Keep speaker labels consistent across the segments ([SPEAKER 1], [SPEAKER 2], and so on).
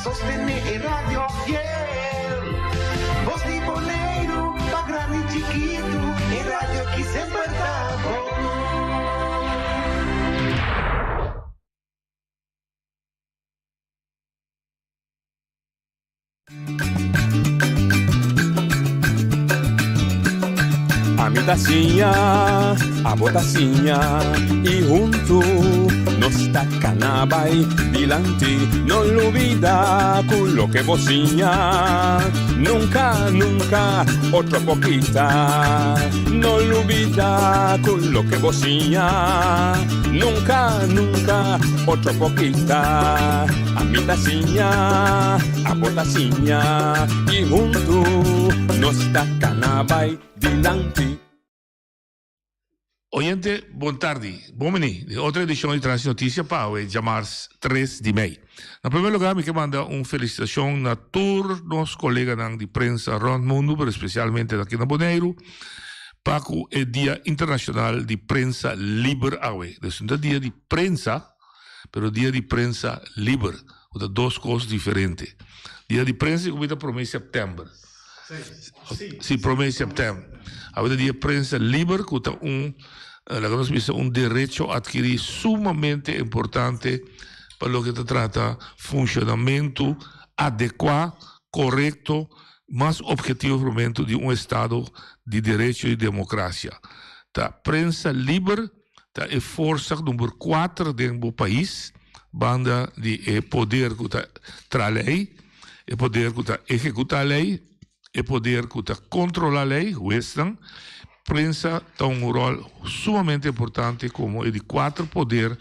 [SPEAKER 1] sostené e radio fiel. Bos di Boneiru, pa grandi i chikitu, e radio aki semper ta bon.
[SPEAKER 2] Ami ta siña, abo ta siña y huntu nos ta cana bay dilanti. No lubida cu loke bo siña nunca, nunca otro por kita. No lubida cu loke bo siña nunca, nunca otro por kita. Ami ta siña, abo ta siña i huntu nos ta kana bai dilanti.
[SPEAKER 3] Oyente, bon tardi. Bon bini den otro edishon di Trans Noticia pa awe djamars tres di mei. Na primer lugar mi ke manda un felisitashon na tur nos koleganan di prensa rònt mundu, pero spesialmente aki na Boneiru, pa ku e Dia Internashonal di Prensa Liber awe. Dus no ta dia di prensa, pero dia di prensa liber, ku ta dos kos diferente. Dia di prensa ku ta prome sèptèmber. Si, prome sèptèmber. Awe ta dia prensa liber ku ta un, laga nos bisa, un derecho atkirí sumamente importante pa loke ta trata funshonamentu adekuá, korekto, mas objetivo momento di un estado di derecho i demokrasia. Ta prensa liber. Ta e forsa number kuater den bo pais, banda di e poder ku ta traha lei, e poder ku ta ehekutá lei, e poder ku ta kontrolá lei, huesnan. Prensa ta un ròl sumamente importante komo e di kuater poder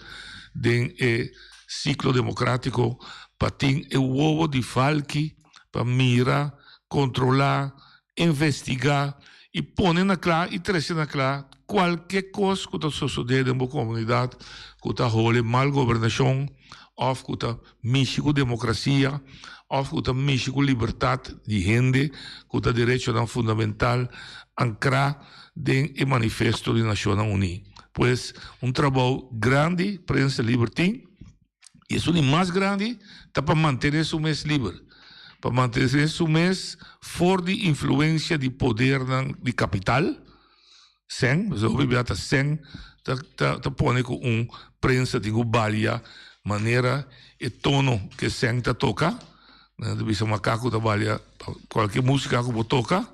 [SPEAKER 3] den e siklo demokratiko pa tin e wowo di valki pa mira, kontrolá, Investigá i pone na kla i trese na kla kualke kos ku ta sosodé den bo komunidat ku ta hole mal gobernashon òf ku ta mishi ku demokrasia òf ku ta mishi ku libertat di hende ku ta derechonan fundamental ankrá den e Manifesto di Nashonnan Uní. Pues un trabou grandi prensa liber tin. I esun di mas grandi ta pa mantené su mes liber, pa mantené su mes for di influensia di podernan di kapital, sèn, pasobra hopi bia ta sèn ta ta ta pone ku un prensa tin ku balia manera e tono ku e sèn ta toka, nan ta bisa makaku ta balia pa kualke músika ku bo toka,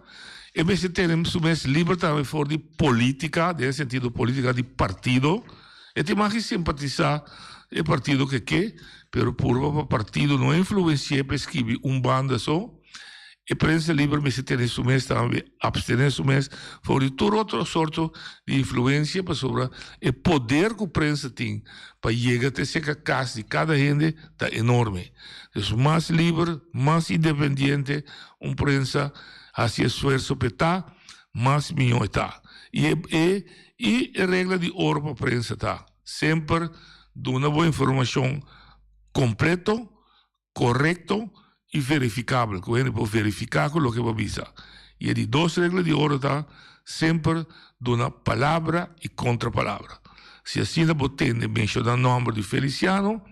[SPEAKER 3] e mester tene su mes liber tambe for di polítika, den e sentido polítika di partido. E tin mas ki simpatisá e partido ke ke, pero purba pa partido no influensi'é pa e skibi un banda so. E prensa liber mester tene su mes tambe, abstené su mes for di tur otro sorto di influensia pasobra e poder ku prensa tin pa yega te seka kas di kada hende ta enorme. Dus mas liber, mas independiente un prensa hasi esfuerso p'e ta, mas mihó e ta. I e I e regla di oro pa prensa ta, semper duna bo informashon kompleto, korekto i verifikabel, ku hende por verifiká ku loke bo a bisa. I e di dos regla di oro ta, semper duna palabra i kontra palabra. Si asina bo tende menshoná nòmber di Feliciano,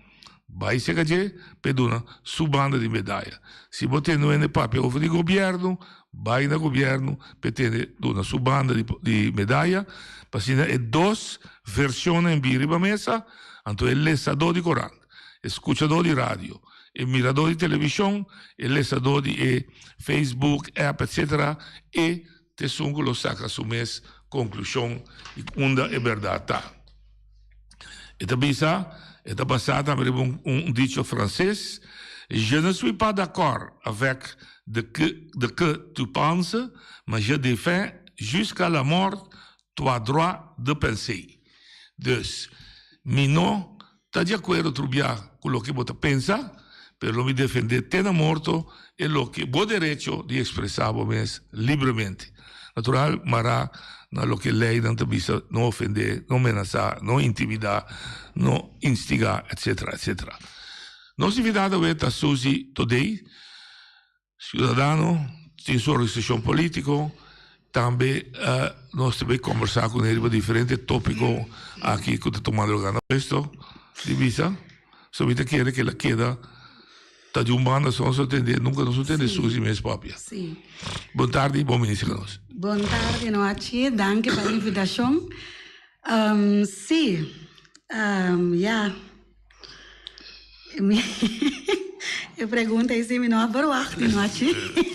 [SPEAKER 3] bai seka dje pa e duna su banda di medaya. Si bo tende un hende papia over di gobièrnu, bai na gobièrnu pa e tende duna su banda di medaya, pa asina e dos vershonnan bin riba mesa, anto e lesadó di korant, e skuchadó di radio, e miradó di televishon, e lesadó di e Facebook, app, etsetera, e t'esun ku lo saka su mes konklushon di unda e bèrdat ta. E ta bisa, e ta basá tambe riba un dicho franses, Je ne suis pas d'accord avec de que de que tu penses, mais je défends jusqu'à la mort toi droit de penser. Dus, mi no ta di akuerdo tur bia ku loke bo ta pensa, pero lo mi defendé te na morto e loke bo derecho di ekspresá bo mes libremente. Natural, mará na loke leinan ta bisa, no ofendé, no menasá, no intimidá, no instigá, etcetera, etcetera. Nos invitado awe ta Suzy Thodey, ciudadano, tin su organisacion politico, tambe nos ta bay combersa cu ne riba diferente topico aki cu ta tumando lugar na puesto di bisa. So mi ta kere cu el a keda. Ta di un banda so nos a tende, nunca nos no tende Suzy mes papia.
[SPEAKER 4] Sí.
[SPEAKER 3] Bon tardi, bon bini serka nos.
[SPEAKER 4] Bon tardi Noachi, danki pa e invitashon. Sí, ya, e pregunta ei sí mi no a verwacht Noachi.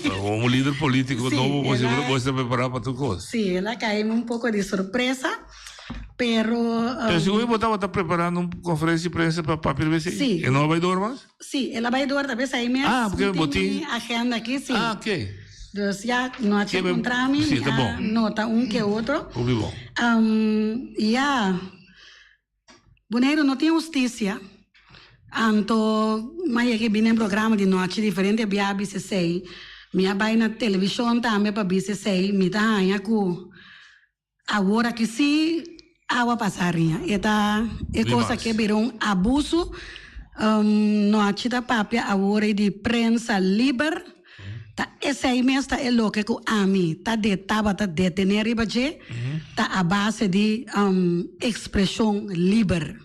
[SPEAKER 3] Como lider politico nobo bo ta prepara pa tur cos.
[SPEAKER 4] Sí, el a caimi un poco di sorpresa. Pero.
[SPEAKER 3] Pero segun bo tabata preparando un conferencia di prensa pa papia riba esei?
[SPEAKER 4] Sí.
[SPEAKER 3] E no a bai door mas?
[SPEAKER 4] Sí, el a bai door ta bes ei mes.
[SPEAKER 3] Ah, porque bo tin.
[SPEAKER 4] Mi agenda aki, sí.
[SPEAKER 3] Ah, ok.
[SPEAKER 4] Dus ya, no a chek contra mi,
[SPEAKER 3] Sí,
[SPEAKER 4] mi
[SPEAKER 3] ta
[SPEAKER 4] a
[SPEAKER 3] bon.
[SPEAKER 4] nota un ke otro.
[SPEAKER 3] Hopi bon.
[SPEAKER 4] Ya, Boneiru no tin husticia, anto mi a yega bini den programa di nochi diferente bia a bisa esei. Mi a bai na television tambe pa bisa esei, mi ta haña ku. Awor aki si awa pasa ariña. E ta e
[SPEAKER 3] Di
[SPEAKER 4] cosa
[SPEAKER 3] mas.
[SPEAKER 4] ke bira un abuso. Nochi ta papia awor ei di prensa liber. Ta esei mes ta e loke ku ami ta de tabata detené riba dje, ta a base di ekspreshon liber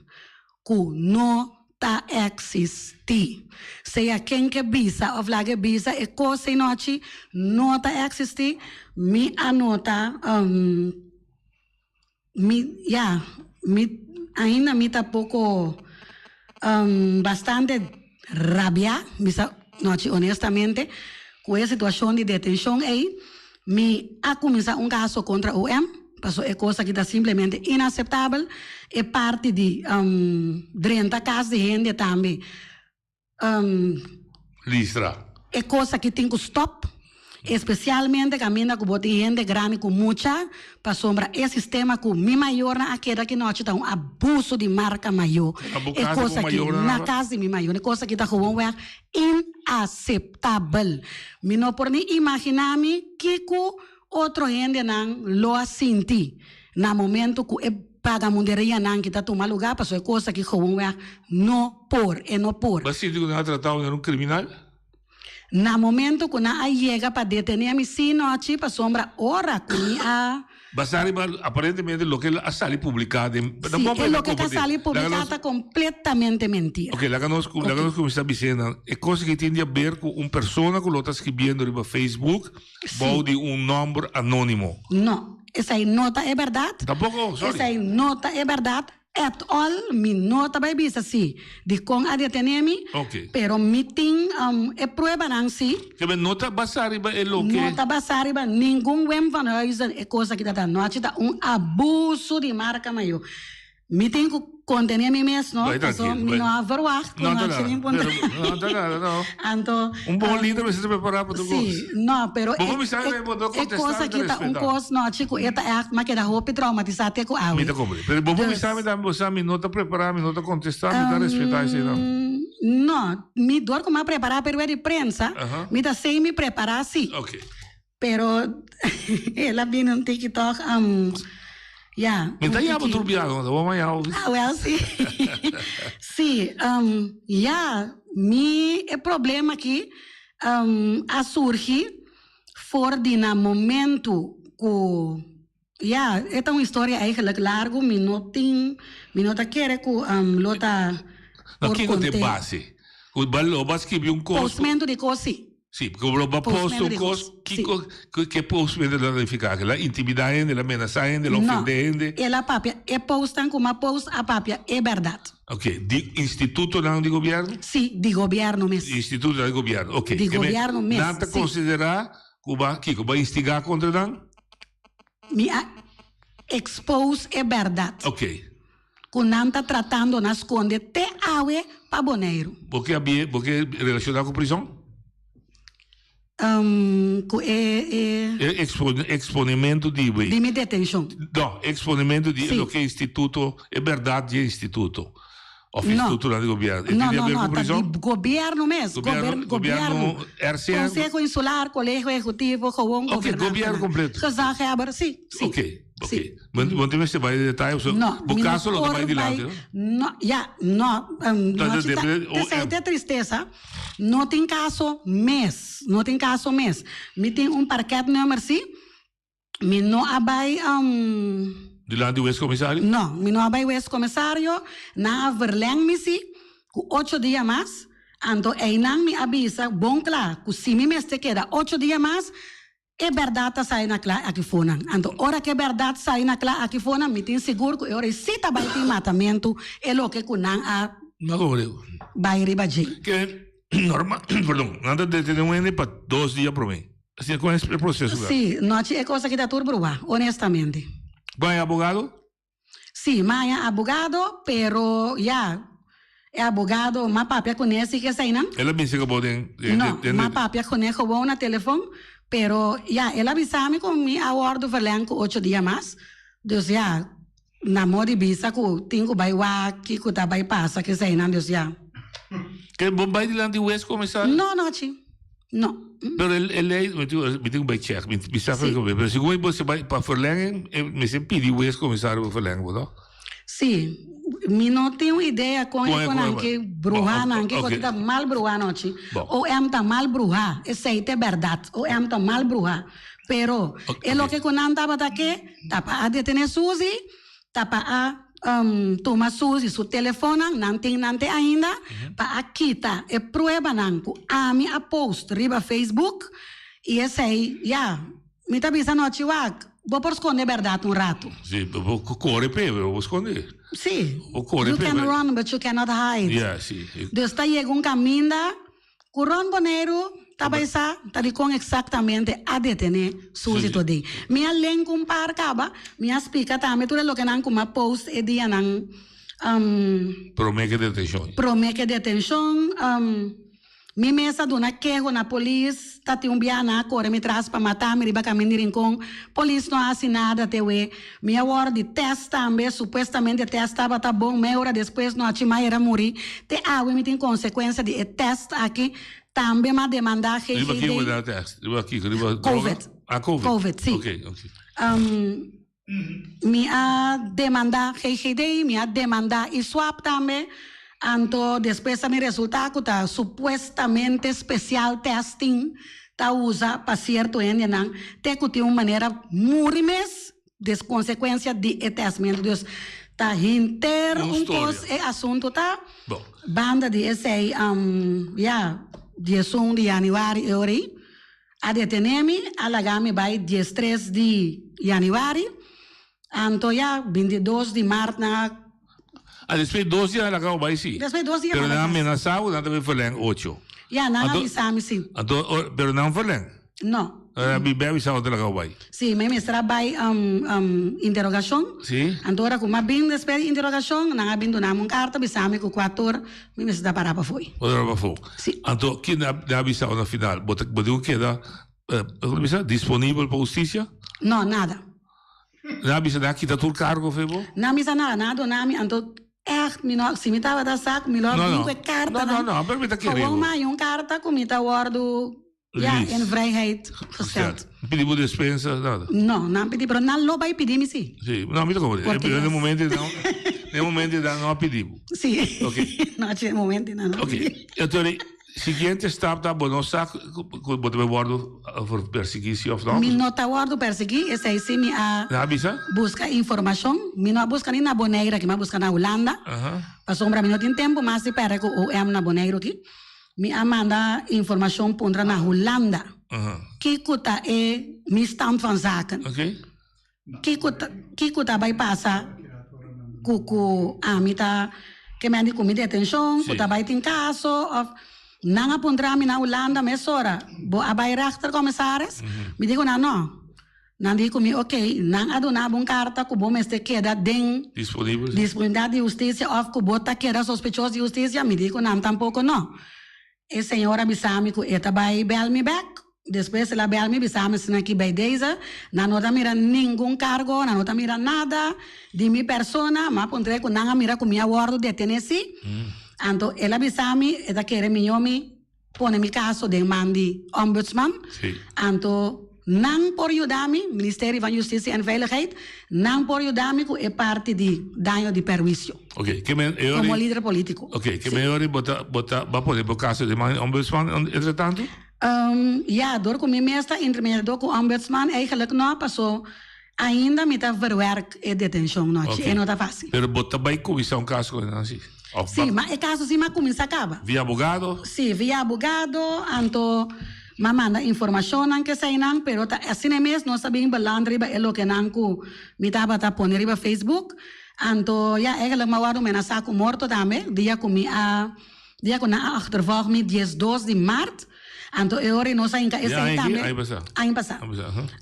[SPEAKER 4] ku no ta eksistí. Sea ken ke bisa òf laga e bisa e kos ei nochi no ta eksistí, mi a nota mi ya mi ainda mi ta poko bastante rabiá bisa nochi honestamente ku e situashon di detenshon ei. Mi a kuminsá un kaso kontra OM, paso e kos aki ta simplemente inaseptabel. E parti di drenta kas di hende tambe.
[SPEAKER 3] Listra.
[SPEAKER 4] E kos aki tin ku stòp, espesialmente kaminda ku bo tin hende grandi ku mucha, pasobra e sistema ku mi mayornan a keda aki nochi ta un abuso di marka mayó.
[SPEAKER 3] E
[SPEAKER 4] kos aki na kas di mi mayor, e kos aki ta gewoonweg Inaseptabel. Mi no por ni imaginá mi kiko otro hendenan lo a sinti na momento ku e bagamunderianan ki ta tuma lugá, pasobra e kos aki gewoonweg no por, e no por.
[SPEAKER 3] Bo a sinti ku nan a tratá bo manera un kriminal?
[SPEAKER 4] Na momento ku nan a yega pa detené mi sí nochi, pasobra ora ku mi a.
[SPEAKER 3] Basá riba aparentemente loke a sali publiká den.
[SPEAKER 4] Sí, e loke ta sali publiká ta kompletamente mentira.
[SPEAKER 3] Oke, laga nos laga nos kuminsá bis'é nan. E kos aki tin di aber ku un persona ku lo ta skribiendo riba Facebook bou di un nòmber anónimo.
[SPEAKER 4] No, esei no ta e bèrdat.
[SPEAKER 3] Tampoko? Sorry.
[SPEAKER 4] Esei no ta e bèrdat. At all mi no ta bai bisa si dikon a detene mi,
[SPEAKER 3] Ok.
[SPEAKER 4] pero mi tin e pruebanan si.
[SPEAKER 3] Kebe no ta basá riba e loke.
[SPEAKER 4] No ta basá riba ningun Wim van Huizen e kos aki ta ta nochi ta un abuso di marka mayo. Mi tin ku kontene mi mes no,
[SPEAKER 3] Bai
[SPEAKER 4] paso
[SPEAKER 3] trankil,
[SPEAKER 4] mi
[SPEAKER 3] bai.
[SPEAKER 4] no a verwacht ku
[SPEAKER 3] No ta
[SPEAKER 4] nochi
[SPEAKER 3] nada,
[SPEAKER 4] tin puntra.
[SPEAKER 3] pero no ta nada no.
[SPEAKER 4] Anto,
[SPEAKER 3] Un bon lider mester ta prepará pa tur kos.
[SPEAKER 4] Si, no, pero
[SPEAKER 3] Bo
[SPEAKER 4] e
[SPEAKER 3] kuminsá
[SPEAKER 4] e
[SPEAKER 3] riba bo no
[SPEAKER 4] e
[SPEAKER 3] kontestá
[SPEAKER 4] kos
[SPEAKER 3] mi ta
[SPEAKER 4] aki ta un
[SPEAKER 3] respetá.
[SPEAKER 4] kos nochi ku e ta ègt mi a keda hopi traumatisá te ku awe.
[SPEAKER 3] Mi ta komprende. Pero bo por
[SPEAKER 4] Dus.
[SPEAKER 3] bisa mi tambe bo sa mi no ta prepará, mi no ta kontestá, mi ta respetá eseinan.
[SPEAKER 4] No, mi dor ku mi a prepará pa e rueda di prensa,
[SPEAKER 3] Aha.
[SPEAKER 4] mi ta sei mi prepará si.
[SPEAKER 3] Ok.
[SPEAKER 4] Pero el a bini un tiki tog, ya.
[SPEAKER 3] Mi ta yama tur biaha, no ta bo mañana.
[SPEAKER 4] Ah, wel si. Si, ya, mi e problema aki a surgi for di na momento ku, ya, e ta un historia eigenlijk largu, mi no tin, mi no ta kere ku lo ta
[SPEAKER 3] No,
[SPEAKER 4] por
[SPEAKER 3] kiko ta e
[SPEAKER 4] konte.
[SPEAKER 3] base? Ku lo bo a skibi un kos ku.
[SPEAKER 4] Postmento di kos si.
[SPEAKER 3] Sí, porque lo ba post un cos, kiko, ke post mende la nifica? La intimida hende, la menasa hende, la ofende hende.
[SPEAKER 4] No, el a papia, e postnan cu m'a post a papia e berdad.
[SPEAKER 3] Ok, di institutonan di gobierno?
[SPEAKER 4] Sí, di gobierno mes.
[SPEAKER 3] Institutonan di gobierno, ok.
[SPEAKER 4] Di gobierno mes,
[SPEAKER 3] Nan ta
[SPEAKER 4] sí.
[SPEAKER 3] considera cu ba, kiko, ba instiga contra nan?
[SPEAKER 4] Mi a expose e berdad.
[SPEAKER 3] Ok.
[SPEAKER 4] Cu nan ta tratando na sconde te awe pa Boneiru.
[SPEAKER 3] Bo ke abie, bo ke relaciona cu prison?
[SPEAKER 4] Cu e, e.
[SPEAKER 3] E exponimento di bo.
[SPEAKER 4] Di mi detencion.
[SPEAKER 3] No, exponimento di
[SPEAKER 4] Si.
[SPEAKER 3] loke instituto, e berdad di e instituto. Of
[SPEAKER 4] No.
[SPEAKER 3] institutonan di gobierno. E
[SPEAKER 4] No,
[SPEAKER 3] tin di
[SPEAKER 4] no,
[SPEAKER 3] haber
[SPEAKER 4] no,
[SPEAKER 3] cu
[SPEAKER 4] ta
[SPEAKER 3] prison?
[SPEAKER 4] di gobierno mes.
[SPEAKER 3] Gobierno,
[SPEAKER 4] Gober,
[SPEAKER 3] gobierno, RCN.
[SPEAKER 4] Conseho Insular, Colegio Ejecutivo, gewoon
[SPEAKER 3] Ok,
[SPEAKER 4] gobernantenan.
[SPEAKER 3] gobierno completo.
[SPEAKER 4] Gezaghebber, si, si.
[SPEAKER 3] Ok, ok.
[SPEAKER 4] Si.
[SPEAKER 3] Bo bo tin mester bai den detaye pasobra
[SPEAKER 4] No,
[SPEAKER 3] bo
[SPEAKER 4] mi no
[SPEAKER 3] kaso lo ta
[SPEAKER 4] por
[SPEAKER 3] bai dilanti,
[SPEAKER 4] bai,
[SPEAKER 3] no?
[SPEAKER 4] no, ya, no,
[SPEAKER 3] Ta
[SPEAKER 4] no
[SPEAKER 3] de
[SPEAKER 4] si ta,
[SPEAKER 3] de
[SPEAKER 4] te
[SPEAKER 3] OM.
[SPEAKER 4] te tristesa, no tin kaso mes, no tin kaso mes. Mi tin un parketnummer si, mi no a bai,
[SPEAKER 3] Dilanti wes komisario?
[SPEAKER 4] No, mi no a bai wes komisario, nan a verleng mi si, ku ocho dia mas. Anto einan mi a bisa bon kla ku si mi mester keda ocho dia mas, e bèrdat ta sali na kla aki fonan. Anto ora ku e bèrdat sali na kla aki fonan, mi tin sigur ku e ora ei si ta bai tin matamentu e loke ku nan a bai riba dje.
[SPEAKER 3] Ke normal, perdon, nan ta detene un hende pa dos dia promé. Asina kon e proseso ta?
[SPEAKER 4] Si, nochi e kos aki ta tur bruá, honestamente.
[SPEAKER 3] Bo haña abogado?
[SPEAKER 4] Sí, mi haña abogado, pero ya, e abogado m'a papia kuné si eseinan.
[SPEAKER 3] El a bisa ku bo den.
[SPEAKER 4] No, m'a papia kuné gewoon na telefon, pero ya, el a bisa mi ku mi a wòrdu verlèng ku ocho dia mas. Dus ya, na mo di bisa ku tin ku bai wak kiko ta bai pasa ku eseinan, dus ya.
[SPEAKER 3] Ke bo bai dilanti hues komisario?
[SPEAKER 4] No, no, chi. No.
[SPEAKER 3] Pero e ley, mi tin ku bai check, mi sa ku pero segun bo se bai pa verlenging, mester pidi hues komisario pa verlenging bo, no?
[SPEAKER 4] Sí, mi no tin un idea kon e kon nan ke bruha nan ke kos ta mal bruha nochi. OM ta mal bruha, esei ta e bèrdat, OM ta mal bruha. Pero e loke ku nan tabata ke ta pa a detene Suzy, Ta pa a tuma Suzy su telefonnan, nan tin nan te ainda, pa a kita e pruebanan ku ami a post riba Facebook i esei, ya, mi ta bisa nochi wak, bo por skonde bèrdat un ratu.
[SPEAKER 3] Sí, bo por kore p'e, pero bo por skonde.
[SPEAKER 4] Sí,
[SPEAKER 3] Bo por kore
[SPEAKER 4] you
[SPEAKER 3] p'e,
[SPEAKER 4] can run but you cannot hide.
[SPEAKER 3] Ya, sí.
[SPEAKER 4] Dus ta yega un kaminda Ku Ron Boneiru ta bai sa ta dikon eksaktamente a detené Suzy Todé. Mi a len ku un par kaba, mi a splika tambe tur e lokenan ku m'a post e dianan.
[SPEAKER 3] Promé ku e detenshon.
[SPEAKER 4] Promé ku e detenshon. Mi mes a duna keho na polis, ta tin un biaha nan a kore mi tras pa mata mi riba kamin di Rincon. Polis no a hasi nada te wee. Mi a wòrdu di tèst tambe, supuestamente e tèst tabata bon, mei ora despues nochi mai era muri. Te awe mi tin konsekuensia di e tèst aki. Tambe m'a demandá
[SPEAKER 3] GGD. Riba kiko bo ta tèst? Riba kiko? Riba droga?
[SPEAKER 4] Covid.
[SPEAKER 3] Ah, Covid.
[SPEAKER 4] Covid, si.
[SPEAKER 3] Oké, oké.
[SPEAKER 4] Mi a demandá GGD, mi a demandá ISWAP tambe. Anto despues a mi resultá ku ta supuestamente spesial testing ta usa pa sierto hendenan te ku tin un manera muri mes des konsekuensia di e testmentu. Dus ta henter un kos e asuntu ta. Banda di esei ya diesun di yanüari e ora ei a detené mi, a laga mi bai diestres di yanüari. Anto ya bintidos di mart nan a.
[SPEAKER 3] Ah, despues di dos dia nan a bai si.
[SPEAKER 4] Despues di dos dia
[SPEAKER 3] Pero nan a menasa bo, nan ta bai verleng ocho.
[SPEAKER 4] Ya, nan a bisa mi si.
[SPEAKER 3] Anto, pero nan verleng?
[SPEAKER 4] No.
[SPEAKER 3] Nan a bin bisa bo ta laga bo bai?
[SPEAKER 4] Si, mi mester a bai interogashon.
[SPEAKER 3] Si.
[SPEAKER 4] Anto ora ku mi a bin despues di interogashon, nan a bin duna mi un karta bisa mi ku kuator mi mester ta para pafó.
[SPEAKER 3] Bo ta para pafó.
[SPEAKER 4] Si.
[SPEAKER 3] Anto, kin nan a bisa bo na final? Bo ta, bo tin ku keda, kon ta bisa, disponibel pa hustisia?
[SPEAKER 4] No, nada.
[SPEAKER 3] Nan a bisa nan a kita tur kargo fe bo?
[SPEAKER 4] Nan bisa nada, nan a duna mi, anto ègt mi no, si mi tabata sa ku mi lo a bin ku e kartanan.
[SPEAKER 3] No, no, no, pero mi ta kere bo.
[SPEAKER 4] Gewoon mi haña un karta ku mi ta wòrdu, ya, in vrijheid gesteld.
[SPEAKER 3] Nan pidi bo despensa, nada?
[SPEAKER 4] No, nan pidi, pero nan lo bai pidi mi si.
[SPEAKER 3] Si, no, mi ta komprende.
[SPEAKER 4] Porque
[SPEAKER 3] Na e momento nan, na e momento nan no a pidi bo.
[SPEAKER 4] Si.
[SPEAKER 3] Ok.
[SPEAKER 4] No, na e momento nan no a pidi.
[SPEAKER 3] Ok, anto Siguiente stap ta bo no sa ku bo ta bai wòrdu persiguí si òf no?
[SPEAKER 4] Mi no ta wòrdu persiguí, esei si mi a
[SPEAKER 3] Nan a bisa?
[SPEAKER 4] buska informashon. Mi no a buska ni na Boneiru aki, mi a buska na Hulanda, pasobra mi no tin tempu mas di pèrdè ku OM na Boneiru aki. Mi a manda informashon puntra na Hulanda kiko ta e mi stand van zaken. Kiko ta kiko ta bai pasa ku ku ami ta ke men di ku mi detenshon ku ta bai tin kaso of nan a puntra mi na Hulanda mesora bo a bai rechter commissaris mi di ku nan no nan di ku mi ok nan a duna bo un karta ku bo mester keda den disponibilidat di hustisia of ku bo ta keda sospechoso di hustisia mi di ku nan tampoko no. E señor a bisa mi cu e ta bay bel mi bek. Despues el a bel mi bisa mi asina ki bay deze. Nan no ta mira ningun cargo, nan no ta mira nada di mi persona. Mi a puntra cu nan a mira cu mi a wordo detene si. Anto el a bisa mi e ta kere miyo mi pone mi caso den man di ombudsman. Anto Nan por yuda mi, Ministerio van Justitie en Veiligheid, nan por yuda mi ku e parti di daño di perhuisio.
[SPEAKER 3] Oké, ke men e
[SPEAKER 4] Komo lider polítiko.
[SPEAKER 3] Oké, ke men ori bo ta bo ta bo a pone bo kaso den man di ombudsman entretantu?
[SPEAKER 4] Ya, dor ku mi mes ta intermediadó ku ombudsman eigenlijk no, paso ainda mi ta verwerk e detenshon nochi, e no ta fásil.
[SPEAKER 3] Pero bo ta bai kuminsá un kaso ku nan si? Of
[SPEAKER 4] Sí, ma e kaso sí m'a kuminsá kaba.
[SPEAKER 3] Via abogado?
[SPEAKER 4] Sí, via abogado, anto m'a manda informashonnan ku eseinan, pero ta asina mes nos a bin beland riba e lokenan ku mi tabata pone riba Facebook. Anto ya, eigenlijk m'a wòrdu menasá ku morto tambe, dia ku mi a, dia ku nan a achtervolg mi diesdos di mart. Anto e ora ei nos a hinka esei tambe.
[SPEAKER 3] Aña pasá.
[SPEAKER 4] Aña pasá.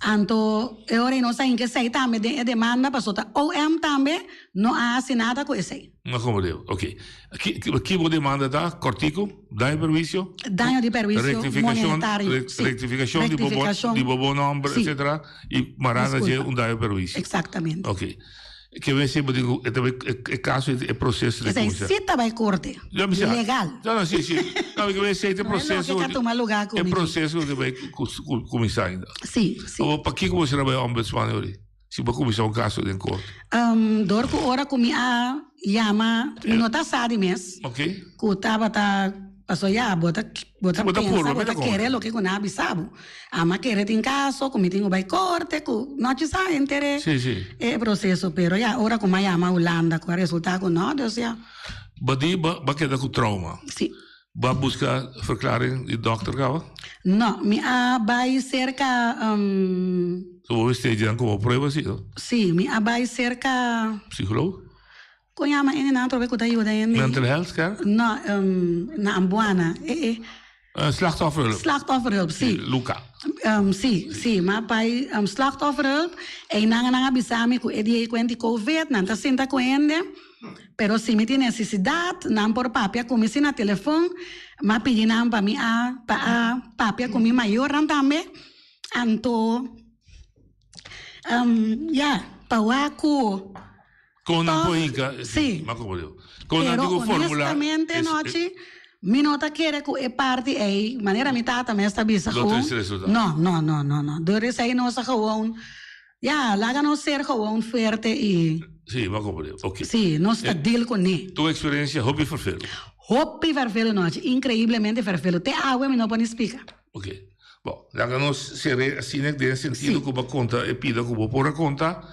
[SPEAKER 4] Anto e ora ei nos a hinka esei tambe den e demanda pasobra ta OM tambe no a hasi nada ku esei.
[SPEAKER 3] No komo deo. Oke. Ki ki bo demanda ta? Kòrtiku? Daño perwisio?
[SPEAKER 4] Daño di perwisio monetario.
[SPEAKER 3] Si. Rektifikashon di bo di bo bon nòmber etsetera i mará na dje un daño perwisio.
[SPEAKER 4] Eksaktamente.
[SPEAKER 3] Oke. Ke wens bo tin ku e ta bai e kaso e proseso
[SPEAKER 4] ta kuminsá. Esei si ta bai korte. Legal.
[SPEAKER 3] No no si si. No ke wens e proseso.
[SPEAKER 4] No e loke ta tuma lugá ku
[SPEAKER 3] mi. E proseso ku ta bai kuminsá ainda.
[SPEAKER 4] Si si.
[SPEAKER 3] Awor pakiko bo sera bai ombudsman yori? Si bo kuminsá un kaso den korte.
[SPEAKER 4] Dor ku ora ku mi a yama mi no ta sa di mes.
[SPEAKER 3] Ok.
[SPEAKER 4] Ku tabata paso ya bo ta bo ta pensa bo ta kere loke ku nan a bisa bo. Ama kere tin kaso ku mi tin ku bai korte ku no sa henter e proseso pero ya ora ku mi a yama Hulanda ku a resulta ku no dus ya.
[SPEAKER 3] Bo di bo a keda ku trauma.
[SPEAKER 4] Si.
[SPEAKER 3] Bo a buska verklaring di dokter kaba?
[SPEAKER 4] No, mi a bai serka.
[SPEAKER 3] So bo mester djan komo prueba si no?
[SPEAKER 4] Si, mi a bai serka.
[SPEAKER 3] Psikoloog?
[SPEAKER 4] Kon yama e nan atrobe ku ta yuda hende?
[SPEAKER 3] Mental health care?
[SPEAKER 4] No, na Ambuana. E e.
[SPEAKER 3] Slachtofferhulp.
[SPEAKER 4] Slachtofferhulp, si.
[SPEAKER 3] Luca.
[SPEAKER 4] Si, si. Mi a bai slachtofferhulp. Einan nan a bisa mi ku e dia ei ku hende covid, nan ta sinta ku hende. Pero si mi tin nesesidat, nan por papia ku mi si na telefon. Mi a pidi nan pa mi a pa a papia ku mi mayornan tambe. Anto, ya, pa wak ku.
[SPEAKER 3] Kon nan por hinka?
[SPEAKER 4] Sí.
[SPEAKER 3] Ma komo digo. Kon nan
[SPEAKER 4] Pero
[SPEAKER 3] digo formula?
[SPEAKER 4] honestamente, Nochi, mi no ta kere ku e parti ei, manera mi tata mes ta bisa
[SPEAKER 3] Lo
[SPEAKER 4] gewoon.
[SPEAKER 3] trese resultado.
[SPEAKER 4] No, no, no, no, no. Dor esei nos a gewoon, ya, laga nos ser gewoon fuerte i.
[SPEAKER 3] Sí, ma komo digo. Oké.
[SPEAKER 4] Sí, nos ta deal kuné.
[SPEAKER 3] Tu eksperensia hopi ferfelu.
[SPEAKER 4] Hopi ferfelu, Nochi. Inkreiblemente ferfelu. Te awe mi no por ni splika.
[SPEAKER 3] Oké. Bon, laga nos ser'é asina den sentido ku bo a konta e pida ku bo por a konta.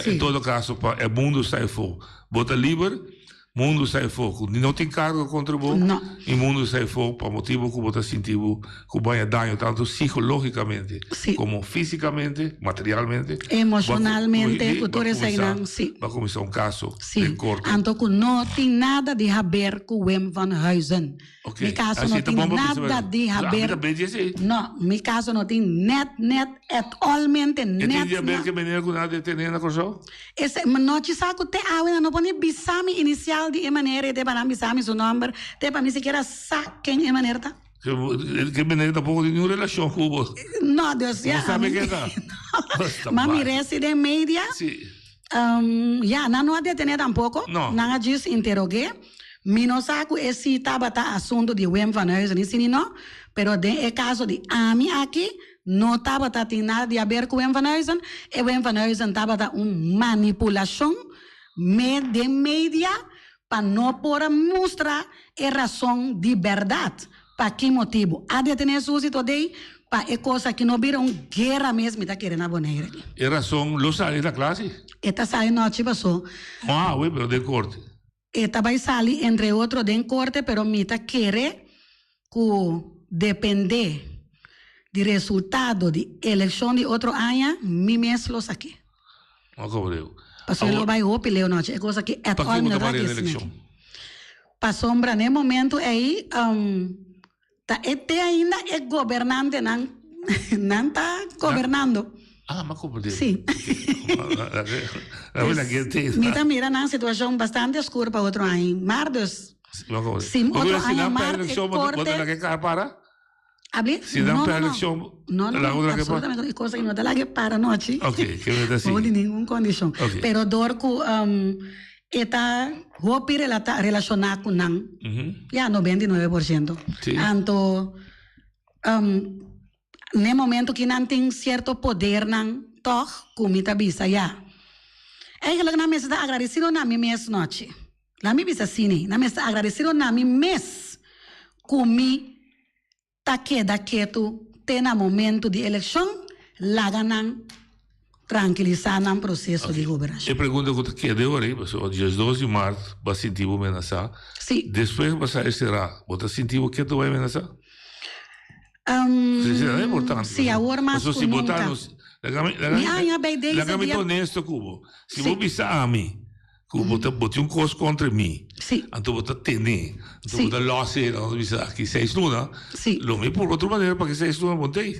[SPEAKER 3] En todo kaso pa e mundu sa efó. Bo ta liber, mundu sa efó ku no tin kargo kontra bo. I mundu sa efó pa motibu ku bo ta sinti bo ku bo haña daño tantu sikológikamente komo físikamente, materialmente.
[SPEAKER 4] Emoshonalmente ku tur eseinan, si.
[SPEAKER 3] Bo a kuminsá un kaso den korte.
[SPEAKER 4] Anto ku no tin nada di haber ku Wim van Huizen.
[SPEAKER 3] Ok.
[SPEAKER 4] Mi caso
[SPEAKER 3] Así
[SPEAKER 4] no
[SPEAKER 3] ta
[SPEAKER 4] tin
[SPEAKER 3] bon pa bisa
[SPEAKER 4] nada
[SPEAKER 3] verdad.
[SPEAKER 4] di
[SPEAKER 3] Ami
[SPEAKER 4] haber.
[SPEAKER 3] ta bedi así.
[SPEAKER 4] No, mi caso no tin net, net, at allmente
[SPEAKER 3] E tin
[SPEAKER 4] net
[SPEAKER 3] di haber
[SPEAKER 4] na.
[SPEAKER 3] ke meneer ku nan a detene na Kòrsou?
[SPEAKER 4] Ese, mi no chi sa ku te awe nan no por ni bisa mi inicial di e meneer ei te pa nan bisa mi su nomber, te pa mi sikiera sa ken e meneer ta.
[SPEAKER 3] Ke, ke meneer tampoco tin niun relashon ku bo.
[SPEAKER 4] No, dus
[SPEAKER 3] Bo
[SPEAKER 4] ya,
[SPEAKER 3] sabe
[SPEAKER 4] ami
[SPEAKER 3] ken ta? Basta
[SPEAKER 4] Ma mi
[SPEAKER 3] bai.
[SPEAKER 4] resi den media.
[SPEAKER 3] Sí.
[SPEAKER 4] Ya, nan no a detené tampoco.
[SPEAKER 3] No.
[SPEAKER 4] Nan a djis interog'é. Mi no sa ku e si tabata asuntu di Wim van Huizen i si ni no, pero den e kaso di ami aki no tabata tin nada di haber ku Wim van Huizen. E Wim van Huizen tabata un manipulashon me den media pa no por a mustra e rason di bèrdat pa ki motibu a detené Suzy Todey pa e kos aki no bira un guera mes mi ta kere na Bonaire aki.
[SPEAKER 3] E rason lo sali na klasi?
[SPEAKER 4] E ta sali nochi paso.
[SPEAKER 3] No awe pero den korte.
[SPEAKER 4] E ta bai sali entre otro den korte pero mi ta kere ku depende di resultado di elekshon di otro aña mi mes lo sak'é. Pasobra lo bai hopi leu nochi e kos aki at all mi no ta kis mi. Pasobra na e momento ei ta e te ainda e gobernantenan nan ta gobernando.
[SPEAKER 3] Ah, ma como de?
[SPEAKER 4] Sí. Mi ta mira nan situacion bastante oscur pa otro aña. Maar dus, si otro aña maart e corte...
[SPEAKER 3] para?
[SPEAKER 4] Abli?
[SPEAKER 3] Si nan per eleccion,
[SPEAKER 4] No, no, no, absolutamente. E cosa no ta laga para nochi.
[SPEAKER 3] Ok, ke me ta
[SPEAKER 4] si. Bou di ningun condicion. Pero door cu e ta hopi relata, relaciona cu nan, ya, 99%.
[SPEAKER 3] Sí.
[SPEAKER 4] Anto, N'e momento ki nan tin sierto podernan tòg ku mi ta bisa ya. Eigenlijk nan mester ta agradesido na mi mes nochi. Laat mi bisa asina, nan mester ta agradesido na mi mes ku mi ta keda ketu te na momento di elekshon laga nan. trankilisá nan proseso di gobernashon.
[SPEAKER 3] E pregunta ku ta keda e ora ei, pasobra diesdos di mart bo a sinti bo menasá.
[SPEAKER 4] Sí.
[SPEAKER 3] Despues ku bo a sa e será, bo ta sinti bo ketu bai menasá? Sí, será importante.
[SPEAKER 4] Sí, awor mas ku nunka. Mi aña bay deze
[SPEAKER 3] dia. Laga mi ta honesto ku bo. Si bo bisa ami ku bo ta bo tin un kos kontra mi, anto bo ta tene, anto bo ta lòs e, anto bo bisa aki seis luna, lo mi purba otro manera pa ki seis luna bo no ta ei.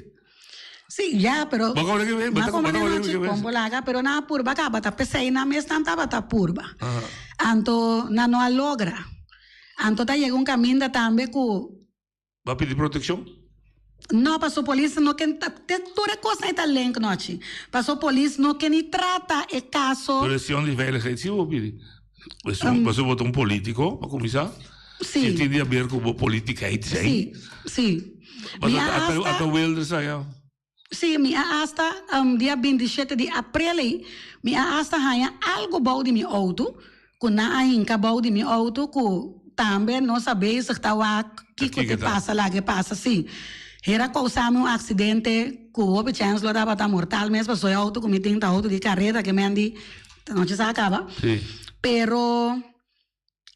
[SPEAKER 4] Sí, ya, pero
[SPEAKER 3] Bo kobra ke ven,
[SPEAKER 4] bo ta nochi kon bo laga, pero nan a purba kaba ta p'esei nan mes nan tabata purba. Anto nan no a logra. Anto ta yega un kaminda tambe ku.
[SPEAKER 3] Bo a pidi protekshon?
[SPEAKER 4] No, paso polis no ken ta, te tur e kosnan e ta link nochi. Paso polis no ken ni trata e kaso.
[SPEAKER 3] Pero e di veiligheid si bo pidi. Paso bo ta un politiko, pa kuminsá.
[SPEAKER 4] Si.
[SPEAKER 3] Si tin di haber ku bo politikheid
[SPEAKER 4] zijn. Si, si.
[SPEAKER 3] Mi a hasta. Ata Wilders aya.
[SPEAKER 4] Sí, mi a hasta dia bintishete di aprel ei, mi a hasta haña algu bou di mi outo, ku nan a hinka bou di mi outo ku tambe nos a bezig ta wak kiko te pasa laga e pasa. Sí, her a kousa mi un aksidente ku hopi chèns lo tabata mortal mes pasobra e outo ku mi tin ta outo di kareda ke men di nochi sa a kaba. Pero.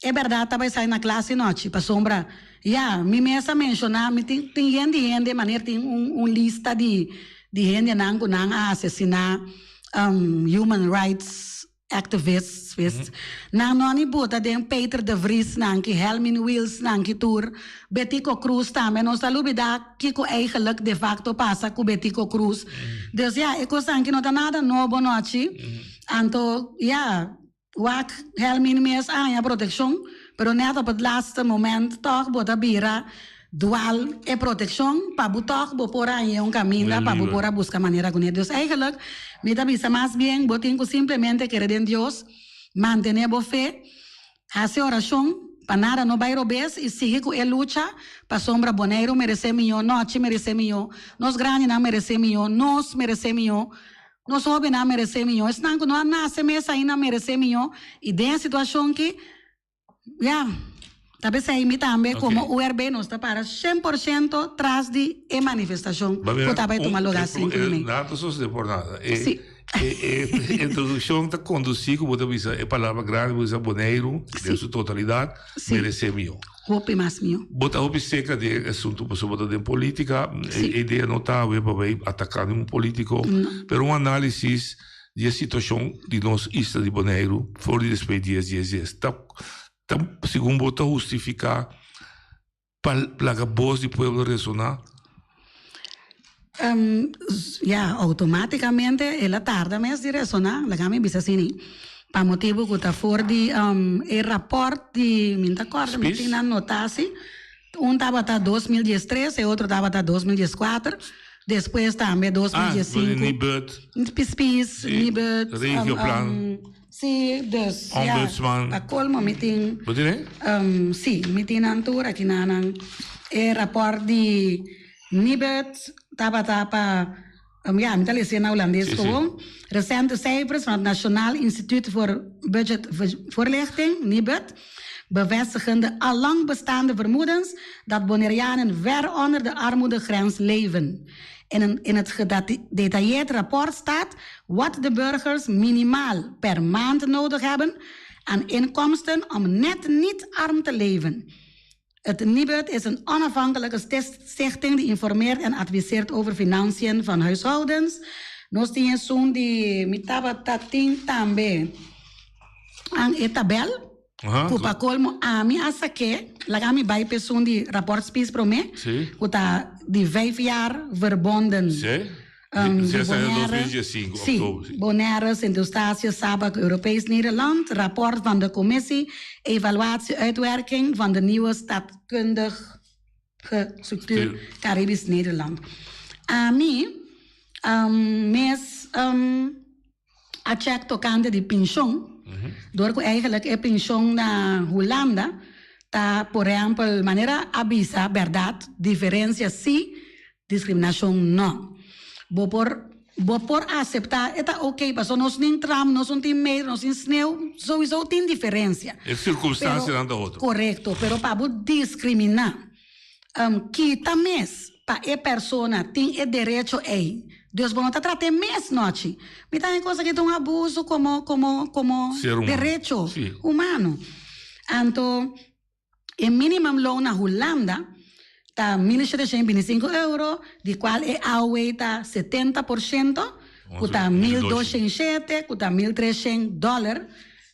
[SPEAKER 4] E bèrdat ta bai sai na klas di nochi, pasobra, ya, mi mes a menshoná, mi tin, tin yen di hende, manera tin un, un lista di, di hendenan ku nan a asesiná, human rights activists, wist. Nan no a ni buta den Peter de Vries nan ki, Helmin Wiels nan ki tur, Betico Croes tambe, nos ta lubidá kiko eigenlijk de facto pasa ku Betico Croes. Dus ya, e kosnan ki no ta nada nobo nochi, anto, ya. Wak, Helmin mes a haña protekshon, pero nèt op het laatste moment tòg bo ta bira dwal e protekshon pa bo tòg bo por a hañ'é un kaminda pa bo por a buska manera kuné. Dus eigenlijk mi ta bisa mas bien bo tin ku simplemente kere den Dios, mantené bo fe, hasi orashon pa nada no bai robes i sigui ku e lucha pasobra Boneiru meresé mihó, Nochi meresé mihó, nos grandinan meresé mihó, nos meresé mihó. Nos hóbennan meresé mihó. Esnan ku no a nase mes ainda meresé mihó. I den e situashon ki, ya, ta p'esei mi tambe komo URB nos ta para 100% tras di e manifestashon ku ta bai tuma lugá sinku di mei.
[SPEAKER 3] Nada ta sosodé por nada.
[SPEAKER 4] Sí.
[SPEAKER 3] E introdukshon ta kondusí ku bo ta bisa e palabra grandi, bo bisa Boneiru den su totalidat meresé mihó.
[SPEAKER 4] Hopi mas mihó.
[SPEAKER 3] Bo ta hopi seca den e asunto pasobra bo ta den politica. E idea no ta awe pa bay ataca ningun politico. Pero un analisis di e situacion di nos isla di Boneiru for di despues dies dies dies ta ta segun bo ta hustifica pa laga bos di pueblo resona?
[SPEAKER 4] Ya, automáticamente el a tarda mes di resoná, laga mi bisa asini, pa motibu ku ta for di e rapòrt di, mi no ta kòrda, mi tin nan notá si, un tabata 2013, e otro tabata 2014, despues tambe 2015.
[SPEAKER 3] Ah, Nibud.
[SPEAKER 4] Spies, Nibud.
[SPEAKER 3] Regioplan.
[SPEAKER 4] Si, dus, ya,
[SPEAKER 3] Ombudsman.
[SPEAKER 4] pa colmo mi tin.
[SPEAKER 3] Bo tin e?
[SPEAKER 4] Si, mi tin nan tur aki na nan. E rapòrt di Nibud tabata pa, ya, mi ta lesa na Hulandes gewoon. Recente cijfers van het Nationaal Instituut voor Budgetvoorlichting, Nibud, bevestigen de allang bestaande vermoedens dat Bonaireanen ver onder de armoedegrens leven. In een in het gedetailleerd rapport staat wat de burgers minimaal per maand nodig hebben aan inkomsten om net niet arm te leven. Het Nibud is een onafhankelijke stichting die informeert en adviseert over financiën van huishoudens. Nos tin esun di mi tabata tin tambe an e tabel ku pa kolmo ami a sak'é, laga mi bai p'esun esun di rapport Spies promé, ku ta di vijf jaar verbonden.
[SPEAKER 3] Di Bonaire,
[SPEAKER 4] sí, Bonaire, Sint Eustatius, Saba, Europees Nederland, rapport van de commissie Evaluatie Uitwerking van de nieuwe stadkundige structuur Caribisch Nederland. Ami mes a check tocante di pension, door cu eigenlijk e pension na Hulanda ta por ehempel manera a bisa berdad diferencia si, discriminacion no. Bo por bo por acepta e ta ok pasobra nos nin tram, nos no tin metro, nos tin sneeuw, sowieso tin diferencia.
[SPEAKER 3] E circunstancianan ta otro.
[SPEAKER 4] Correcto, pero pa bo discrimina kita mes pa e persona tin e derecho ey. Dus bo no ta trat'é mes nochi. Mi ta haña kos aki ta un abuso komo komo komo
[SPEAKER 3] Ser humano.
[SPEAKER 4] derecho
[SPEAKER 3] Sí.
[SPEAKER 4] humano. Anto e minimumloon na Hulanda ta 1725 euro, di kual e AOW ta 70%, ku ta 1207, ku ta 1300 dòler,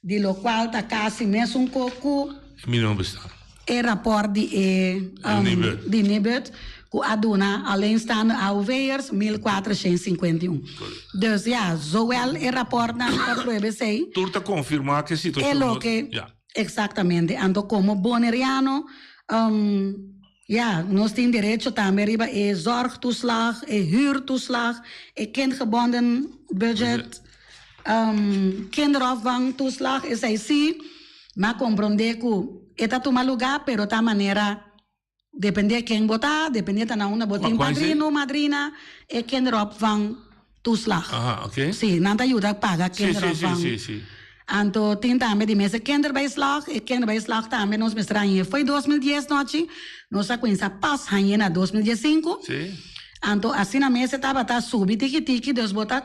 [SPEAKER 4] di lokual ta kasi mesun ko ku
[SPEAKER 3] E minimum bestaan.
[SPEAKER 4] E raport di e
[SPEAKER 3] Nibud.
[SPEAKER 4] di Nibud ku a duna alleenstaande AOV'ers 1451. Dus ja, zowel e raportnan ta prueba esei.
[SPEAKER 3] Tur ta konfirmá ku e
[SPEAKER 4] E
[SPEAKER 3] situashon no
[SPEAKER 4] loke,
[SPEAKER 3] ja.
[SPEAKER 4] eksaktamente. Anto komo boneriano, ja, nos tin derecho tambe riba e zorgtoeslag, e huurtoeslag, e kindgebonden budget, kinderopvangtoeslag, esei sí. M'a komprondé ku e ta tuma lugá, pero ta manera dependé ken bo ta, dependé ta na unda bo tin padrino, madrina, e kinderopvangtoeslag.
[SPEAKER 3] Aha, oké.
[SPEAKER 4] Sí, nan ta yuda paga
[SPEAKER 3] Sí, sí, sí,
[SPEAKER 4] kinderopvang.
[SPEAKER 3] sí, sí.
[SPEAKER 4] Anto tin tambe di mes e kinderbijslag, e kinderbijslag tambe nos mester hañ'é fo'i 2010 nochi, nos a kuminsá pas hañ'é na 2015.
[SPEAKER 3] Sí.
[SPEAKER 4] Anto asina mes e tabata subi tiki tiki, dus bo ta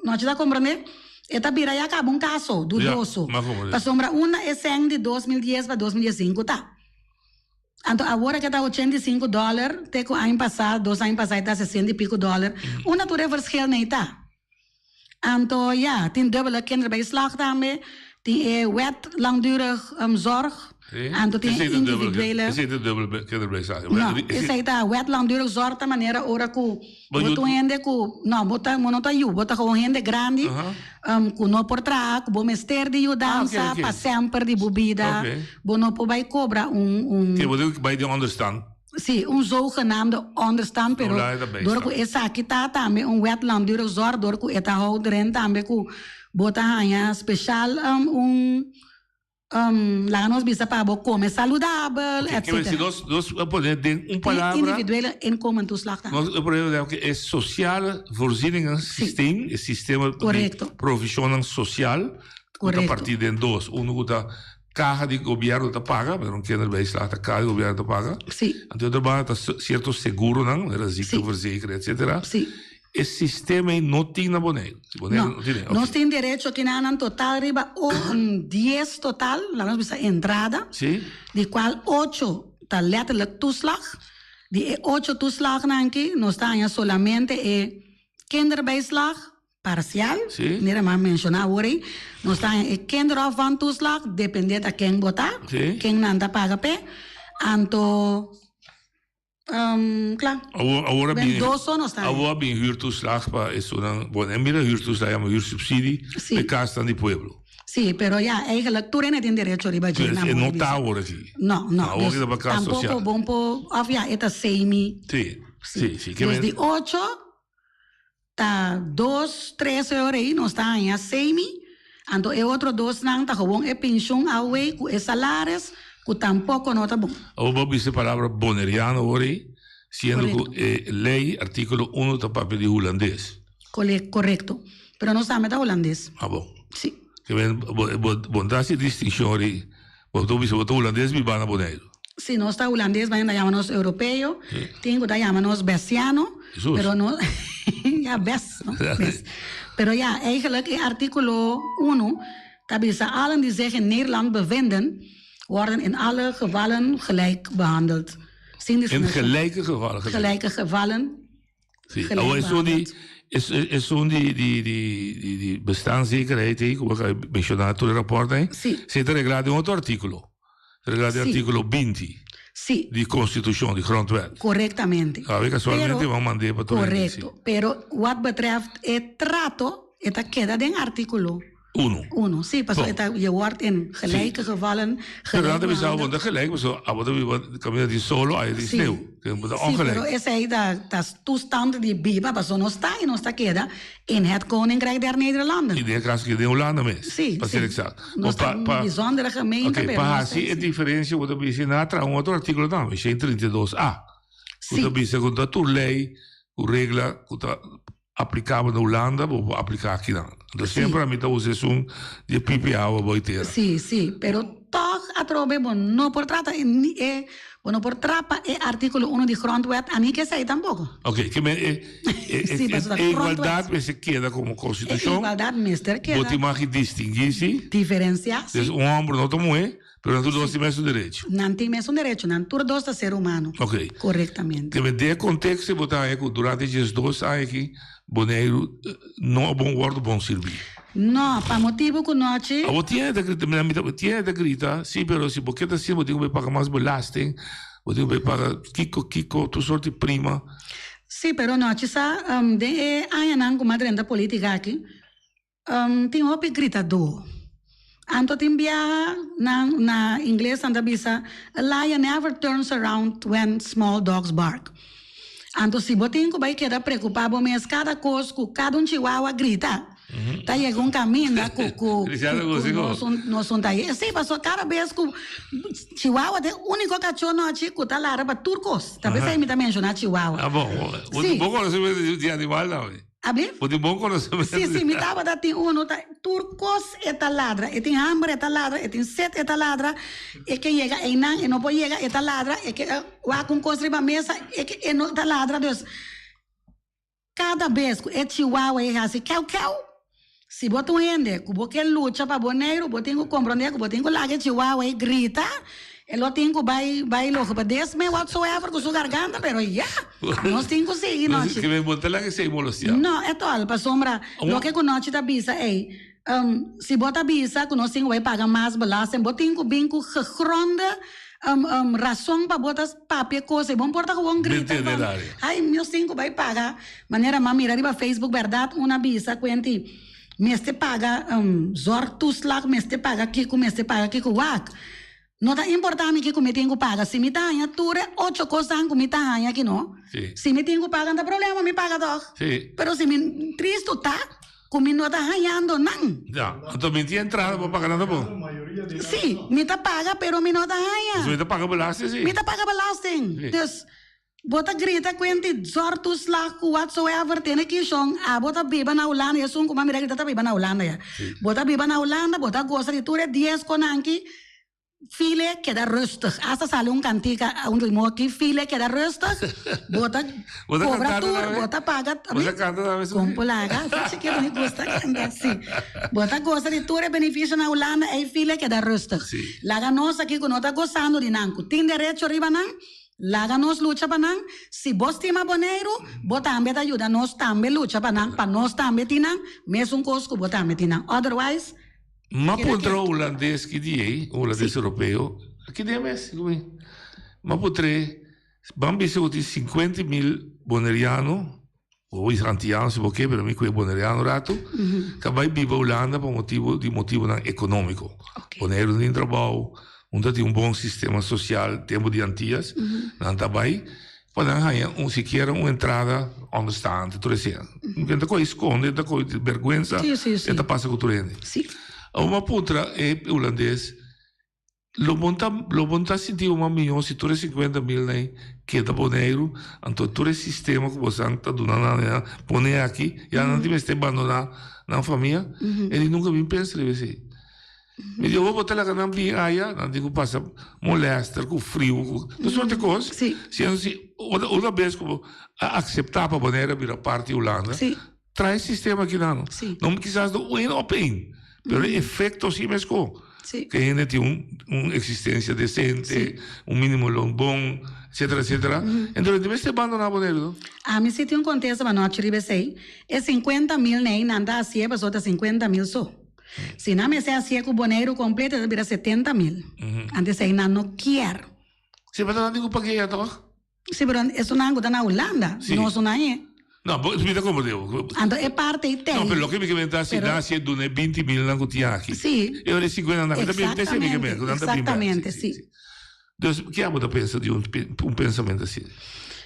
[SPEAKER 4] Nochi ta komprondé? E ta bira ya kaba un kaso dudoso.
[SPEAKER 3] Ya, m'a komprondé.
[SPEAKER 4] Pasobra unda e sèn di 2010 pa 2015 ta? Anto awor ke ta 85 dòler, te ku aña pasá, dos aña pasá e ta 60 i piko dòler. Unda tur e verschil nei ta? Anto ya, tin dubbele kinderbijslag tambe, tin e wet langdurig zorg, anto tin e individuele.
[SPEAKER 3] Esei ta dubbele kinderbijslag.
[SPEAKER 4] No, esei ta wet langdurig zorg ta manera ora ku
[SPEAKER 3] Bo
[SPEAKER 4] Bo
[SPEAKER 3] yu
[SPEAKER 4] ta un hende ku, no, bo ta, bo no ta yu, bo ta gewoon hende grandi ku no por traha, ku bo mester di yudansa
[SPEAKER 3] Ah, oké, oké.
[SPEAKER 4] pa semper di bo bida.
[SPEAKER 3] Oké.
[SPEAKER 4] Bo no por bai kobra un, un.
[SPEAKER 3] Oké, bo tin ku bai den onderstand.
[SPEAKER 4] Sí, un zogenaamde onderstand, pero
[SPEAKER 3] Hola, e ta
[SPEAKER 4] dor ku
[SPEAKER 3] bijstand.
[SPEAKER 4] esaki ta tambe un wet langdurig zorg, dor ku e ta hou erin tambe ku bo ta haña speshal un. Laga nos bisa pa bo kome saludabel,
[SPEAKER 3] Oké, ke
[SPEAKER 4] etcetera.
[SPEAKER 3] si nos, nos a pone den un palabra.
[SPEAKER 4] Individuele inkomentoeslag tambe.
[SPEAKER 3] Nos a pone den e sociale voorzieningen systeem, e sistema di
[SPEAKER 4] Korekto.
[SPEAKER 3] provisionnan sosial, ku ta
[SPEAKER 4] Korekto.
[SPEAKER 3] partí den dos. Uno ku ta kaha di gobièrnu ta paga, manera un kinderbijslag ta kaha di gobièrnu ta paga.
[SPEAKER 4] Sí.
[SPEAKER 3] Anto otro banda ta sierto seguronan, manera ziekteverzekering, etcetera.
[SPEAKER 4] Sí.
[SPEAKER 3] E sistema ei no tin na Boneiru. Si Boneiru
[SPEAKER 4] No,
[SPEAKER 3] no tin ei,
[SPEAKER 4] nos
[SPEAKER 3] oké.
[SPEAKER 4] tin derecho kinanan total riba o un dies total, laga nos bisa entrada,
[SPEAKER 3] Sí.
[SPEAKER 4] di kual ocho ta letterlijk toeslag. Di e ocho toeslagnan aki nos ta haña solamente e kinderbijslag parcial,
[SPEAKER 3] Sí.
[SPEAKER 4] manera mi a menshoná awor ei. Nos ta haña e kinderopvangtoeslag, depende ta ken bo ta,
[SPEAKER 3] Sí.
[SPEAKER 4] ken nan ta paga p'e. Anto. Um, kla.
[SPEAKER 3] Awor, awor a
[SPEAKER 4] Ben
[SPEAKER 3] bin,
[SPEAKER 4] doso nos ta.
[SPEAKER 3] awor a bin huurtoeslag pa esunnan, bueno, en mira huurtoeslag yama huursubsidie,
[SPEAKER 4] Sí.
[SPEAKER 3] pa e kasnan di pueblo.
[SPEAKER 4] Sí, pero ja, eigenlijk tur hende tin derecho riba dje,
[SPEAKER 3] Dus
[SPEAKER 4] na
[SPEAKER 3] e
[SPEAKER 4] modo
[SPEAKER 3] no
[SPEAKER 4] di
[SPEAKER 3] ta
[SPEAKER 4] bisa.
[SPEAKER 3] awor aki.
[SPEAKER 4] No, no.
[SPEAKER 3] Awor
[SPEAKER 4] Dus
[SPEAKER 3] ki ta pa kas
[SPEAKER 4] tampoco
[SPEAKER 3] social.
[SPEAKER 4] bon por, of ja, e ta semi.
[SPEAKER 3] Sí, sí, sí. Ke
[SPEAKER 4] Dus
[SPEAKER 3] men-
[SPEAKER 4] di ocho ta dos, tres euro ei nos ta haña semi, anto e otro dosnan ta gewoon e pensioen away ku e salaris ku tampoco no ta bon.
[SPEAKER 3] Awor bo a bisa e palabra boneriano awor ei, siendo ku
[SPEAKER 4] Korekto.
[SPEAKER 3] e lei artíkulo uno ta papia di hulandes.
[SPEAKER 4] Kole, korekto. Pero nos tambe ta hulandes.
[SPEAKER 3] Ah bon.
[SPEAKER 4] Sí.
[SPEAKER 3] Ke men bo bo bo no ta hasi distinshon awor ei. Bo ta bisa bo ta hulandes bibá na Boneiru.
[SPEAKER 4] Si nos ta hulandes bay ta yama nos europeo, tin cu ta yama nos besiano,
[SPEAKER 3] Jesús.
[SPEAKER 4] pero no ya bes, no? Bes. Pero ya, eigenlijk e artículo uno ta bisa allen die zich in Nederland bevinden worden in alle gevallen gelijk behandeld. Sin
[SPEAKER 3] In
[SPEAKER 4] discriminatie.
[SPEAKER 3] gelijke gevallen. Gelijk.
[SPEAKER 4] Gelijke gevallen.
[SPEAKER 3] Sí.
[SPEAKER 4] Gelijk
[SPEAKER 3] Awor esun di
[SPEAKER 4] behandeld.
[SPEAKER 3] es esun di di di di di bestaanszekerheid ei ku bo a menshoná tur e rapòrt ei.
[SPEAKER 4] Sí.
[SPEAKER 3] Se ta reglá den otro artíkulo. Ta reglá den
[SPEAKER 4] Sí.
[SPEAKER 3] artíkulo 20
[SPEAKER 4] Sí.
[SPEAKER 3] di Konstitushon, di Grondwet.
[SPEAKER 4] Correctamente.
[SPEAKER 3] Awe kasualmente
[SPEAKER 4] Pero-
[SPEAKER 3] bo mand'é pa tur hende, sí.
[SPEAKER 4] Correcto. Pero wat betreft e trato, e ta keda den artíkulo
[SPEAKER 3] Uno.
[SPEAKER 4] Uno, sí, pasobra
[SPEAKER 3] Bon.
[SPEAKER 4] e ta, je wordt in gelijke gevallen
[SPEAKER 3] Pero
[SPEAKER 4] gelijk
[SPEAKER 3] nan ta bisa bo
[SPEAKER 4] behandeld.
[SPEAKER 3] ta gelijk, pasobra abo ta biba kaminda di solo, aya di
[SPEAKER 4] Sí.
[SPEAKER 3] sneeuw. Ke bo ta
[SPEAKER 4] Sí, pero
[SPEAKER 3] ongelijk.
[SPEAKER 4] esei ta, ta toestand di biba, pasobra nos ta i nos ta keda in het Koninkrijk der Nederlanden.
[SPEAKER 3] I den e kaso aki den Hulanda mes,
[SPEAKER 4] Sí,
[SPEAKER 3] pa
[SPEAKER 4] sí.
[SPEAKER 3] ser exacto.
[SPEAKER 4] Nos
[SPEAKER 3] Bo
[SPEAKER 4] ta un bijzondere gemeente,
[SPEAKER 3] Oké,
[SPEAKER 4] pero
[SPEAKER 3] pa
[SPEAKER 4] nos ta
[SPEAKER 3] hasi e
[SPEAKER 4] sí.
[SPEAKER 3] diferencia bo ta bisa nan a traha un otro artículo tambe, 132 A. Ku
[SPEAKER 4] Sí.
[SPEAKER 3] ta bisa ku ta tur lei, ku regla, ku ta. aplikabel na Hulanda bo por apliká akinan. Anto semper ami ta usa esun di e pipi awa bo tera.
[SPEAKER 4] Sí, sí, pero tòg atrobe bo no por trata e ni e bo no por trapa e artíkulo uno di Grondwet a ni kesei tampoko.
[SPEAKER 3] Oké, ke men e e
[SPEAKER 4] Sí, pasobra
[SPEAKER 3] e
[SPEAKER 4] Grondwet
[SPEAKER 3] igualdat mester keda komo
[SPEAKER 4] E
[SPEAKER 3] konstitushon.
[SPEAKER 4] igualdat mester keda.
[SPEAKER 3] Bo tin mag di distinguí sí.
[SPEAKER 4] Diferensiá, sí.
[SPEAKER 3] Dus un hòmber no ta muhé, pero nan tur dos tin mesun derecho.
[SPEAKER 4] Nan tin mesun derecho, nan tur dos ta ser humano.
[SPEAKER 3] Oké.
[SPEAKER 4] Korektamente.
[SPEAKER 3] Ke men den e konteksto bo ta haña ku durante diesdos aña aki Boneiru no a bon wòrdu bon sirbí.
[SPEAKER 4] No, pa motibu ku nochi.
[SPEAKER 3] Abo tiene ta grita, mi ta tiene ta grita, sí, pero si bo ke ta asina bo tin ku bai paga mas belasting, bo tin ku bai paga kiko kiko, tur sort di prima.
[SPEAKER 4] Sí, pero nochi sa den e añanan ku mi a drenta politika aki, Tin hopi gritadó. Anto tin biaha nan na ingles nan ta bisa, A lion never turns around when small dogs bark. Anto si bo tin ku bai keda preokupá bo mes kada kos ku kada un chihuahua grita, ta yega un kaminda ku ku ku nos un ta yega. Sí, pasobra kada bes ku chihuahua ta e úniko kachó nochi ku ta lara pa tur kos. Ta p'esei mi ta menshoná chihuahua.
[SPEAKER 3] Ah bon, bo konosé di animal tambe.
[SPEAKER 4] Abi?
[SPEAKER 3] Bo tin bon konosementu.
[SPEAKER 4] Si, si, mi tabata tin uno ta tur kos e ta ladra. E tin hamber e ta ladra, e tin set e ta ladra, e ke yega einan e no por yega e ta ladra, e ke wak un kos riba mesa e ke e no ta ladra. Dus kada bes ku e chihuahua ei hasi keu keu, si bo ta un hende ku bo ke lucha pa Boneiru bo tin ku komprondé ku bo tin ku laga e chihuahua ei grita. E lo tin ku bai bai logopedist me whatsoever ku su garganta pero ya nos tin ku sigui nochi.
[SPEAKER 3] Ke men bo ta laga esei molestia.
[SPEAKER 4] No at all pasobra loke ku nochi ta bisa ei si bo ta bisa ku nos tin ku bai paga mas belasting bo tin ku bin ku gegronde rason pa bo ta papia kos ei bo no por ta gewoon grita van ai nos tin ku bai paga manera mi a mira riba Facebook berdad un a bisa kuenti mester paga zorgtoeslag mester paga kiko mester paga kiko wak. No ta importá mi kiko mi tin ku paga. Si mi ta haña tur e ocho kosnan ku mi ta haña aki no. Si mi tin ku paga no ta problema, mi paga tòg. Pero si mi tristu ta ku mi no ta hañando nan.
[SPEAKER 3] Ya, anto mi tin entrada pa paga nan tampoco.
[SPEAKER 4] Sí, mi ta paga pero mi no ta haña.
[SPEAKER 3] Mi ta paga belasting sí.
[SPEAKER 4] Mi ta paga belasting. Dus bo ta grita kuenti zorgtoeslag ku whatsoever tene kishon abo ta biba na Hulanda esun ku mami ta grita ta biba na Hulanda ya. Bo ta biba na Hulanda bo ta gosa di tur e dies konan ki file keda rustig hasta sali un kantika un rimoki file keda rustig bo ta kobra tur bo ta paga kon por laga chikitu mi gusta kanta si bo ta gosa di tur e benefisio na Hulanda ey file keda rustig laga nos aki ku no ta gosando di nan ku tin derecho riba nan Laga nos lucha pa nan. Si bo stima Boneiru, bo tambe ta yuda nos tambe lucha pa nan, pa nos tambe tin nan, mesun kos ku bo tambe tin nan. Otherwise,
[SPEAKER 3] M'a
[SPEAKER 4] keda
[SPEAKER 3] puntra
[SPEAKER 4] ketu.
[SPEAKER 3] un hulandes ki di ei, un hulandes europeo, aki den mes, ku mi. M'a puntr'é, ban bisa ku tin sinkuenta mil boneriano, Bo bisa antiano si bo ke, pero mi ku e boneriano ratu, ta bai biba Hulanda pa motibu di motibunan ekonómiko. Boneiru no tin trabou, un ta tin un bon sistema sosial tempu di Antias, nan ta bai pa nan haña un sikiera un entrada onderstaande tur esei. Nan ta kohe skonde, nan ta kohe bèrgwensa, e ta pasa ku tur hende. Awor mi a puntra e hulandes. Lo bo ta lo bo ta sinti bo mas mihó si tur e sinkuenta mil nei keda Boneiru, anto tur e sistema ku bosan ta duna nan ya pone aki, ya nan tin mester bandoná nan famia. E di nunka bin pensa riba esei. Mi di awor bo ta laga nan bin aya, nan tin ku pasa molèster ku friu ku tur sorti kos. Si si una bes ku bo a akseptá pa Boneiru a bira parti di Hulanda, Trae sistema aki nan. No kisas no een op een, pero e efecto si mesco. Ke hende tin un un existencia decente, un minimo loon bon, etcetera, etcetera. Entonces debe ser bandona Boneiru no?
[SPEAKER 4] Ami si tin un contesta pa nochi riba esey. E 50 mil ney nan ta hacié pasobra ta 50 mil so. Si nan mester hacié cu Boneiru completo e ta bira 70 mil. Antes esey nan no kier.
[SPEAKER 3] Si, pero nan tin cu pagu'e ya toch?
[SPEAKER 4] Sí, pero esunnan ku ta na Hulanda, no esunnan e.
[SPEAKER 3] No, bo, mi ta komprendé bo.
[SPEAKER 4] Anto e parte ei tei.
[SPEAKER 3] No, pero loke mi ke menta si nan si e duna e binti mil nan ku tin aki.
[SPEAKER 4] Sí.
[SPEAKER 3] E ora e sinkuenta nan ta bin, p'esei mi ke menta, ku nan ta bin bèk.
[SPEAKER 4] Exactamente, sí.
[SPEAKER 3] Dus, ke abo ta pensa di un un pensamentu asina?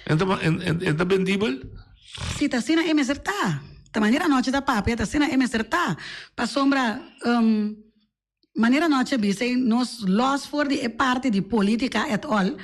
[SPEAKER 3] En ta en ta bendibel?
[SPEAKER 4] Sí, ta asina e mester ta. Ta manera anochi ta papia, ta asina e mester ta. Pasobra, Manera nochi a bisa nos los for di e parti di politica et al.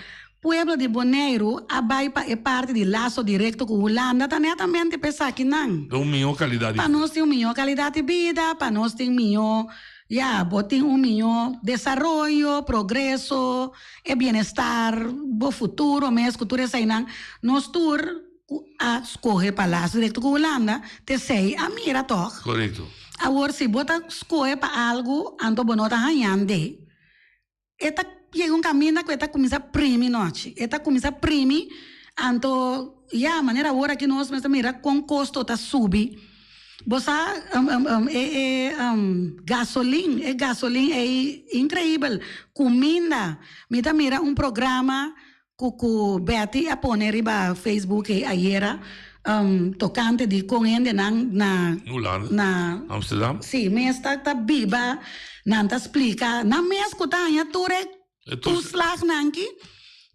[SPEAKER 4] Pueblo di Boneiru a bai pa e parti di laso direkto ku Hulanda ta netamente pa esakinan.
[SPEAKER 3] Pa un mihó kalidat di
[SPEAKER 4] Pa
[SPEAKER 3] bida.
[SPEAKER 4] nos tin un mihó kalidat di bida, pa nos tin mihó, ya, bo tin un mihó desaroyo, progreso, e bienestar, bo futuro mes ku tur eseinan. Nos tur ku a skohe pa laso direkto ku Hulanda, ta esei a mira tòg.
[SPEAKER 3] Korekto.
[SPEAKER 4] Awor si bo ta skohe pa algu anto bo no ta hañand'é. E ta yega un kaminda ku e ta kuminsá primi nochi. E ta kuminsá primi, anto ya, manera awor aki nos mester mira kon kosto ta subi. Bo sa e e gasolin, e gasolin ei inkreibel. Kuminda, mi ta mira un programa Ku ku Betty a pone riba Facebook ei ayera tokante di kon hendenan na
[SPEAKER 3] Hulanda,
[SPEAKER 4] na
[SPEAKER 3] Amsterdam.
[SPEAKER 4] Si, mes ta ta biba, nan ta splika nan mes ku ta haña tur e
[SPEAKER 3] E tus-
[SPEAKER 4] toeslagnan aki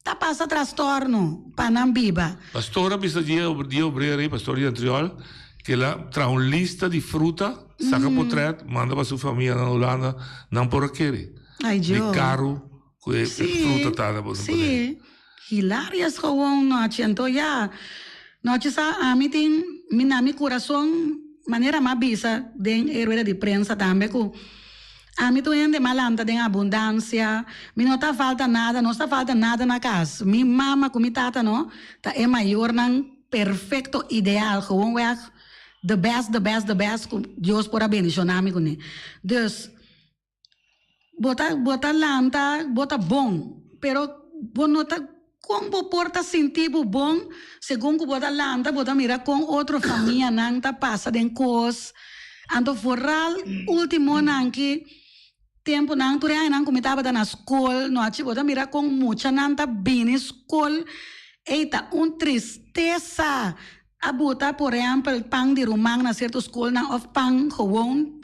[SPEAKER 4] ta pasa trastorno pa nan biba.
[SPEAKER 3] Pastor a bisa dia dia obrero ei, pastor di Antriol, ke el a traha un lista di fruta, saka potret, manda pa su famia na Hulanda, nan por a kere.
[SPEAKER 4] Ai
[SPEAKER 3] Di
[SPEAKER 4] Dios.
[SPEAKER 3] karu Ku e fruta ta na boso
[SPEAKER 4] Sí, hilarious gewoon nochi. Anto ya, nochi sa ami tin mi na mi kurason manera mi a bisa den e rueda di prensa tambe ku ami tur hende mi a lanta den abundansia, mi no ta falta nada, no ta falta nada na kas. Mi mama ku mi tata no ta e mayornan perfecto, ideal, gewoonweg the best, the best, the best ku Dios por a bendiciona mi kuné. Dus. Bo ta bo ta lanta, bo ta bon, pero bo no ta kon bo por ta sinti bo bon segun ku bo ta lanta bo ta mira kon otro famianan ta pasa den kos. Anto foral ultimonan ki tempunan tur e añanan ku mi tabata na skol nochi bo ta mira kon muchanan ta bini skol ey ta un tristesa. A buta por ehempel pan di ruman na cierto scolnan of pan gewoon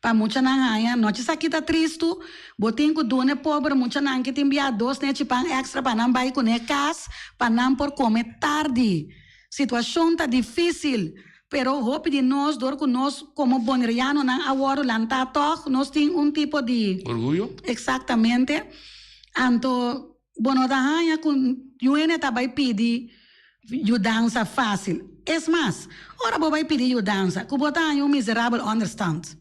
[SPEAKER 4] pa muchanan haña. Nochi sa kita tristu, bo tin cu duna e pober muchanan ki tin bia dos nechi pan extra pa nan bay cune cas pa nan por come tardi. Situacion ta dificil, pero hopi di nos dor cu nos como Bonerianonan a wordo lanta tog nos tin un tipo di.
[SPEAKER 3] Orguyo?
[SPEAKER 4] Exactamente. Anto Bo no ta haña ku yu hende ta bai pidi yudansa fásil. Es mas, ora bo bai pidi yudansa, ku bo ta haña un miserabel ònderstand.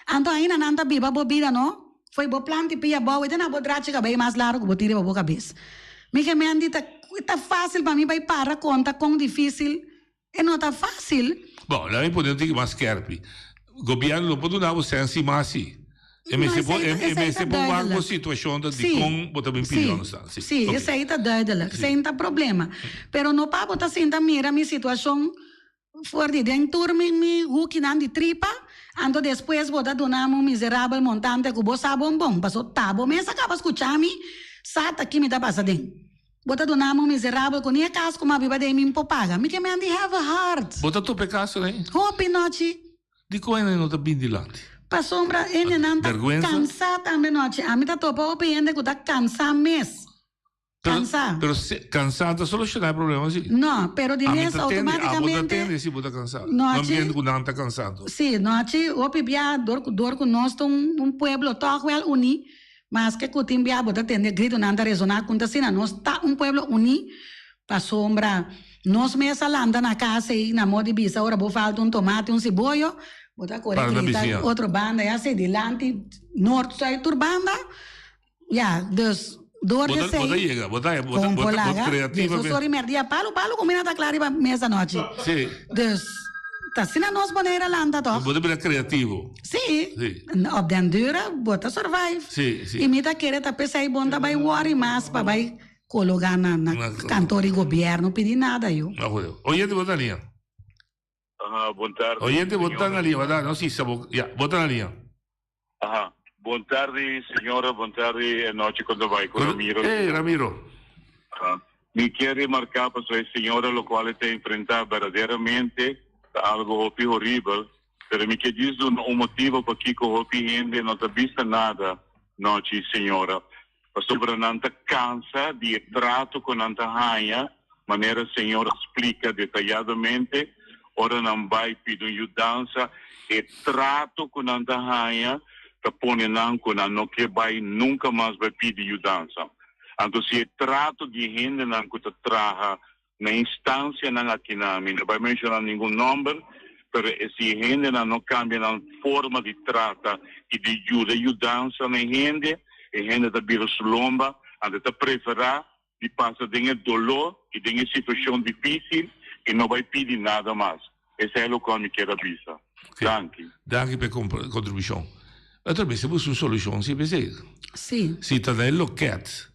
[SPEAKER 4] Anto ainda nan ta biba bo bida no, fo'i bo planta i pia bou i te na bo drachi kabei mas largu ku bo tin riba bo kabes. Mi gemendi ta ta fásil pa mi bai para konta kon difísil E no ta fácil.
[SPEAKER 3] Bon, laga mi pone un tiki mas skerpi. Gobièrnu no por duna bo sèn sin mas si. E mester por, e mester por wak bo situashon ta dikon bo ta bin pidi ònderstaan.
[SPEAKER 4] Si, si, esei ta duidelijk. Esei no ta problema. Pero no pa bo ta sinta mira mi situashon for di den tur mi mi hukinan di tripa, anto despues bo ta duna mi un miserabel montante ku bo sa bon bon, paso ta bo mes a kaba skucha mi sa ta ki mi ta pasa den. Bo ta duna mi un miserabel ku ni e kas ku mi a biba den mi por paga. Mi ke men di have a heart.
[SPEAKER 3] Bo ta topa e kaso ei?
[SPEAKER 4] Hopi nochi.
[SPEAKER 3] Dikon hende no ta bin dilanti?
[SPEAKER 4] Pasobra hendenan ta kansa tambe nochi. Ami ta topa hopi hende ku ta kansa mes. Kansa.
[SPEAKER 3] Pero kansa ta solushoná e problema si?
[SPEAKER 4] No, pero di mes automaticamente.
[SPEAKER 3] Abo ta tende si bo ta kansa. Nochi. No ku nan ta kansa anto.
[SPEAKER 4] Si, nochi hopi bia dor ku nos ta un pueblo tòg wèl uní. Maske ku tin bia bo ta tende gritonan ta resoná ku ta asina, nos ta un pueblo uní pasobra nos mes a lanta na kas ei na modo di bisa ora bo falta un tomate un siboyo bo ta kore grita otro banda ya si dilanti nort sùit tur banda ya dus dor di esei
[SPEAKER 3] Bo ta yega bo ta
[SPEAKER 4] kon por laga dies ora i merdia palu palu kumina ta kla riba mesa anochi dus ta asina nos Bonaire a lanta tòg.
[SPEAKER 3] Bo ta bira kreativo.
[SPEAKER 4] Sí. Sí. Op den dura bo ta survive.
[SPEAKER 3] Sí, sí.
[SPEAKER 4] I mi ta kere ta pesei bon ta bai worry mas pa bai kologa na na kantor di gobierno pidi nada yu.
[SPEAKER 3] No goeie. Oyente bo ta na liña.
[SPEAKER 5] Aha, bon tardi.
[SPEAKER 3] Oyente bo ta na liña, wada, no si sa bo, ya, bo ta na liña.
[SPEAKER 5] Aha, bon tardi señora, bon tardi e nochi con ta bai cu Ramiro.
[SPEAKER 3] Hey Ramiro.
[SPEAKER 5] Aha, mi kier remarca pasobra e señora locual e ta enfrenta berdaderamente ta algo hopi horibel. Pero mi ke djis duna un motibo pakiko hopi hende no ta bisa nada nochi, señora. Pasobra nan ta kansa di e trato ku nan ta haña, manera señor a splika detayadamente, ora nan bai pidi un yudansa, e trato ku nan ta haña ta pone nan ku nan no ke bai nunka mas bai pidi yudansa. Anto si e trato di hendenan ku ta traha na instansianan akinan, mi no bai menshoná ningun nòmber, pero e si e hendenan no kambia nan forma di trata i di yuda yudansa na e hende, e hende ta bira su lomba, anto e ta preferá di pasa den e doló i den e situashon difísil i no bai pidi nada mas. Esei e lokual mi kier a bisa. Danki.
[SPEAKER 3] Danki pa e kontribushon. Otro bes e buska un solushon si p'esei.
[SPEAKER 4] Si.
[SPEAKER 3] Si ta na e loket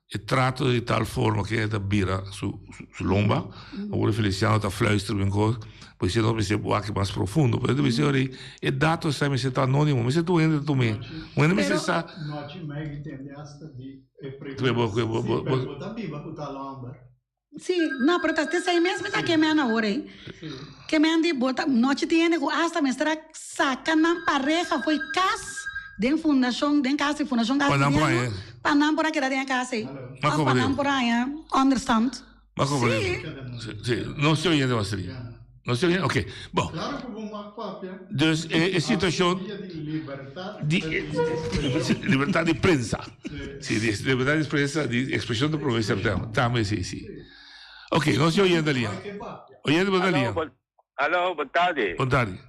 [SPEAKER 3] e trato di tal forma ku e ta bira su su lomba, awor e Feliciano ta fluister un kos, pues nos mester wak mas profundo. Pero ta bisa ora e dato esei mester ta anonimo, mester tur hende ta tum'é. Un hende mester sa.
[SPEAKER 6] Nochi Maggie tende hasta di e
[SPEAKER 3] pregunta. Si,
[SPEAKER 6] pero bo ta biba ku tal hòmber.
[SPEAKER 4] Sí, no, pero ta esei mes mi ta keme ana ora ei. Keme an di bo ta nochi tin hende ku asta mester a saka nan pareha fo'i kas den fundashon, den kas di fundashon
[SPEAKER 3] Pa nan por
[SPEAKER 4] Castigliano,
[SPEAKER 3] haña.
[SPEAKER 4] pa nan por a keda den e kas ei.
[SPEAKER 3] Ma
[SPEAKER 4] Òf pa
[SPEAKER 3] komprendé.
[SPEAKER 4] nan por a haña onderstand.
[SPEAKER 3] Ma komprendé.
[SPEAKER 4] Sí.
[SPEAKER 3] Sí, sí. No estoy oyendo Astrid. No estoy oyendo? Oké. Bon.
[SPEAKER 6] Claro ku bo mag papia.
[SPEAKER 3] Dus e situashon.
[SPEAKER 6] Dia di libertad
[SPEAKER 3] Di
[SPEAKER 6] di
[SPEAKER 3] libertad di prensa. Sí, di libertad di prensa, di expresión di provincia tambe sí, sí. Oké, nos tin oyente alia. Oyente bo ta alia.
[SPEAKER 7] Aló, bon tardi.
[SPEAKER 3] Bon tardi.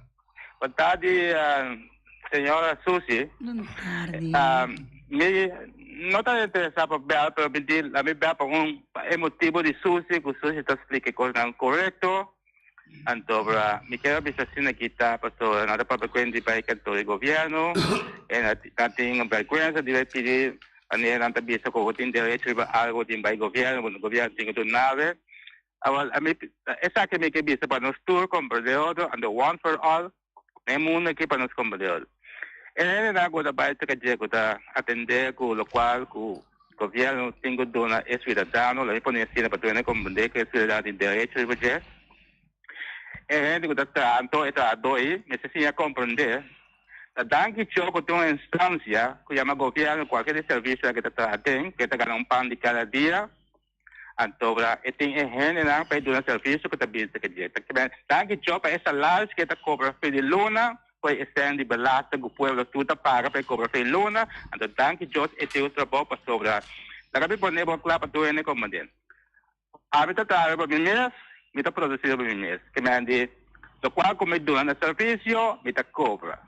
[SPEAKER 7] Bon tardi, señora Susi.
[SPEAKER 4] Bon tardi.
[SPEAKER 7] Mi no ta interesá pa bel, pero mi di la mi bel pa un pa e motibu di Susi, ku Susi ta splika e kosnan korekto. Anto bra mi kier a bisa asina ki ta pasobra nan ta papia ku hende di bai kantor di gobièrnu e nan tin bèrgwensa di bai pidi manera nan ta bisa ku bo tin derecho riba algu di bai gobièrnu, gobièrnu tin ku duna bo. Awor ami esaki mi ke bisa pa nos tur komprende otro anto one for all na e mundu aki pa nos komprende otro. E hendenan ku ta bai serka dje ku ta atende ku lokual ku gobièrnu tin ku duna e suidadano lo mi pone asina pa tur hende komprende ku e suidadano tin derecho riba dje. E hende ku ta traha anto e trahadó ei mester siña komprende ta danki Tjo ku tin un instansia ku yama gobièrnu kualke di servisionan ku e ta traha aden ku e ta gana un pan di kada dia. Anto bra e tin e hendenan pa e duna servisio ku ta bisa ke dje. Ta kibè danki Djo pa e salaris ku e ta kobra fin di luna, ku e sèn di belasting ku pueblo tur ta paga pa e kobra fin luna. Anto danki Djos e tin un trabou pasobra laga mi pone bo kla pa tur hende komprendé. Ami ta traha riba mi mes, mi ta produsí riba mi mes. Kibè di lokual ku mi duna na servisio mi ta kobra.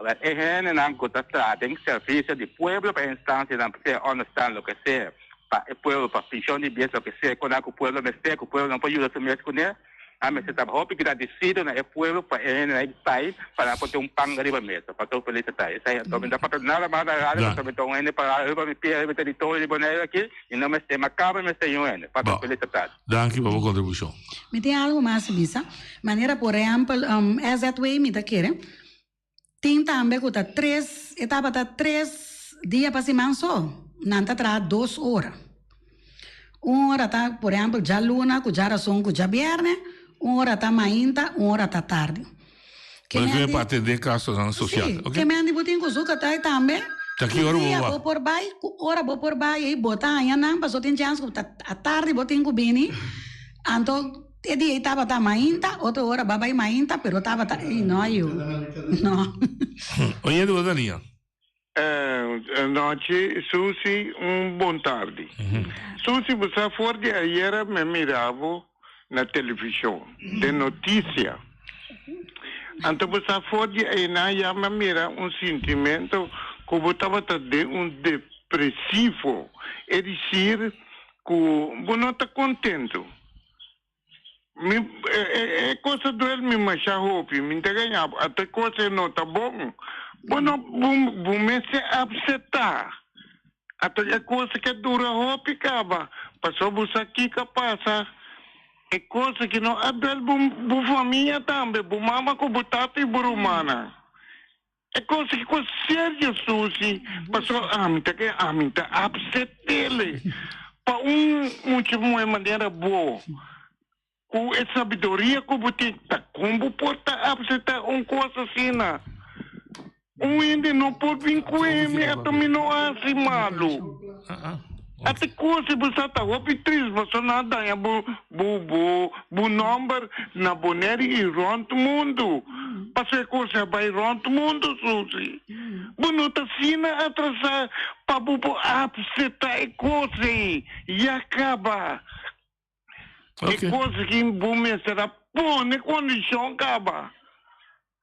[SPEAKER 7] Awor e hendenan ku ta traha den servisio di pueblo pa e instansianan sea onderstand loke sea pa e pueblo pa penshon di bies loke sea ku nan ku pueblo mester ku pueblo no por yuda su mes kuné nan mester ta hopi gradisido na e pueblo pa e hendenan e bai pa nan por tin un pan riba mesa pa tur felisitá esei anto mi no ta papia nada mas na radio pasobra mi ta un hende pará riba mi pia riba e teritorio di Boneiru aki i no mester makaba mi mester yu hende pa tur felisitá.
[SPEAKER 3] Danki pa bo kontribushon.
[SPEAKER 4] Mi tin algu mas bisa. Manera por ehèmpel SZW mi ta kere. Tin tambe ku ta tres, e tabata tres dia pa siman so, nan ta traha dos ora. Un ora ta, por ehèmpel, djaluna ku djarason ku djabièrnè, un ora ta mainta, un ora ta tardi.
[SPEAKER 3] Ke men di. Pa atendé kasonan sosial.
[SPEAKER 4] Si, ke men di bo tin ku suka tai tambe.
[SPEAKER 3] Ta ki ora bo
[SPEAKER 4] ba? Bo por bai, ku ora bo por bai ei bo ta haña nan, pasobra tin chèns ku ta atardi bo tin ku bini, anto. E dia ei tabata mainta, otro ora ba bai mainta, pero tabata ei no yu. No.
[SPEAKER 3] Oyente bo ta liña.
[SPEAKER 8] Nochi Susi un bon tardi. Susi bo sa for di ayera mi a mira bo na television den noticia. Anto bo sa for di einan ya mi a mira un sintimento ku bo tabata den un depresivo e disir ku bo no ta contento. Mi e cosa duel mi masha hopi, mi ta gaña bo, ata e cosa e no ta bon. Bo no bo bo mester apseptá. Ata e cosa ke dura hopi kaba, pasobra bo sa kiko a pasa. E cosa ki no a duel bo bo famia tambe, bo mama ku bo tata i bo rumannan. E cosa ki ku serio Susi, pasobra ami ta ke ami ta apsetele pa un mucha muhe manera bo ku e sabiduria ku bo tin ta kon bo por ta apseta un kos asina? Un hende no por bin kuhe mi ata mi no hasi malu. Ata kos bo sa ta hopi tris pasobra nan a daña bo bo bo bo nomber na Bonaire i rònt mundu. Paso e kos a bai rònt mundu, Susi. Bo no ta asina atrasá pa bo por apseptá e kos ei. Ya kaba. E kos aki bo mester a pone kondishon kaba.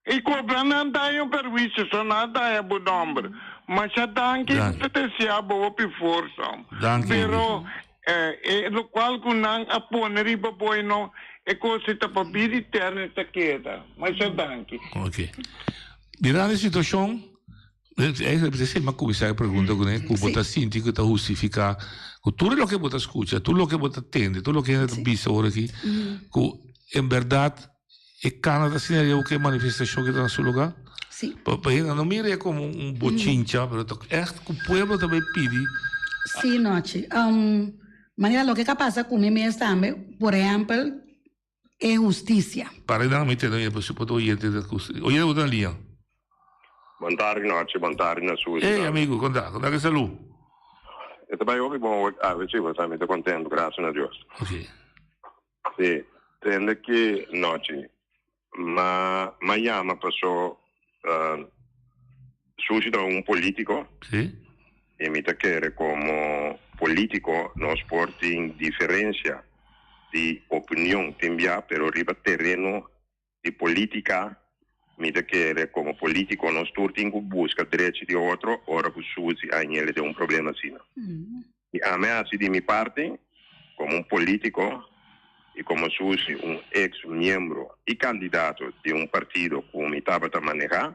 [SPEAKER 8] I kobra nan daño perwisio, so nan a daña bo nòmber. Masha danki, mi ta deseá bo hopi forsa. Pero e lokual ku nan a pone riba bo e no, e kos ei ta pa bida eterno e ta keda. Masha danki.
[SPEAKER 3] Ok. Mirando e situashon, Eigenlijk esei mi a kuminsá e pregunta kuné, ku bo ta sinti ku ta hustifiká ku tur loke bo ta skucha, tur loke bo ta tende, tur loke hende ta bisa ora aki, ku en bèrdat e kana ta asina leu ku e manifestashon ke ta na su lugá? Pa hende no mira e komo un bochincha, pero ta ègt ku pueblo ta bai pidi.
[SPEAKER 4] Sí, Nochi. Manera loke ka pasa ku mi mes tambe, por ehèmpel, e hustisia.
[SPEAKER 3] Para nan mi tene oye pasobra por oyente ta ku oyente bo ta na liña.
[SPEAKER 9] Bon tardi nochi, bon tardi na Suzy.
[SPEAKER 3] Ey amigo, kon ta? Kon ta ke salu?
[SPEAKER 9] E ta bai hopi bon awe si, bo sa mi ta contento, gracias na Dios.
[SPEAKER 3] Ok.
[SPEAKER 9] Si, tende ki nochi ma ma yama paso Suzy ta un politico.
[SPEAKER 3] Si.
[SPEAKER 9] Y mi ta kere como politico nos por tin diferencia di opinion tin bia pero riba tereno di politica mi ta kere como politico nos tur tin cu busca drechi di otro ora cu Suzy a ñele den un problema asina. Y ami a haci di mi parti como un politico y como Suzy un ex miembro y candidato di un partido cu mi tabata maneha,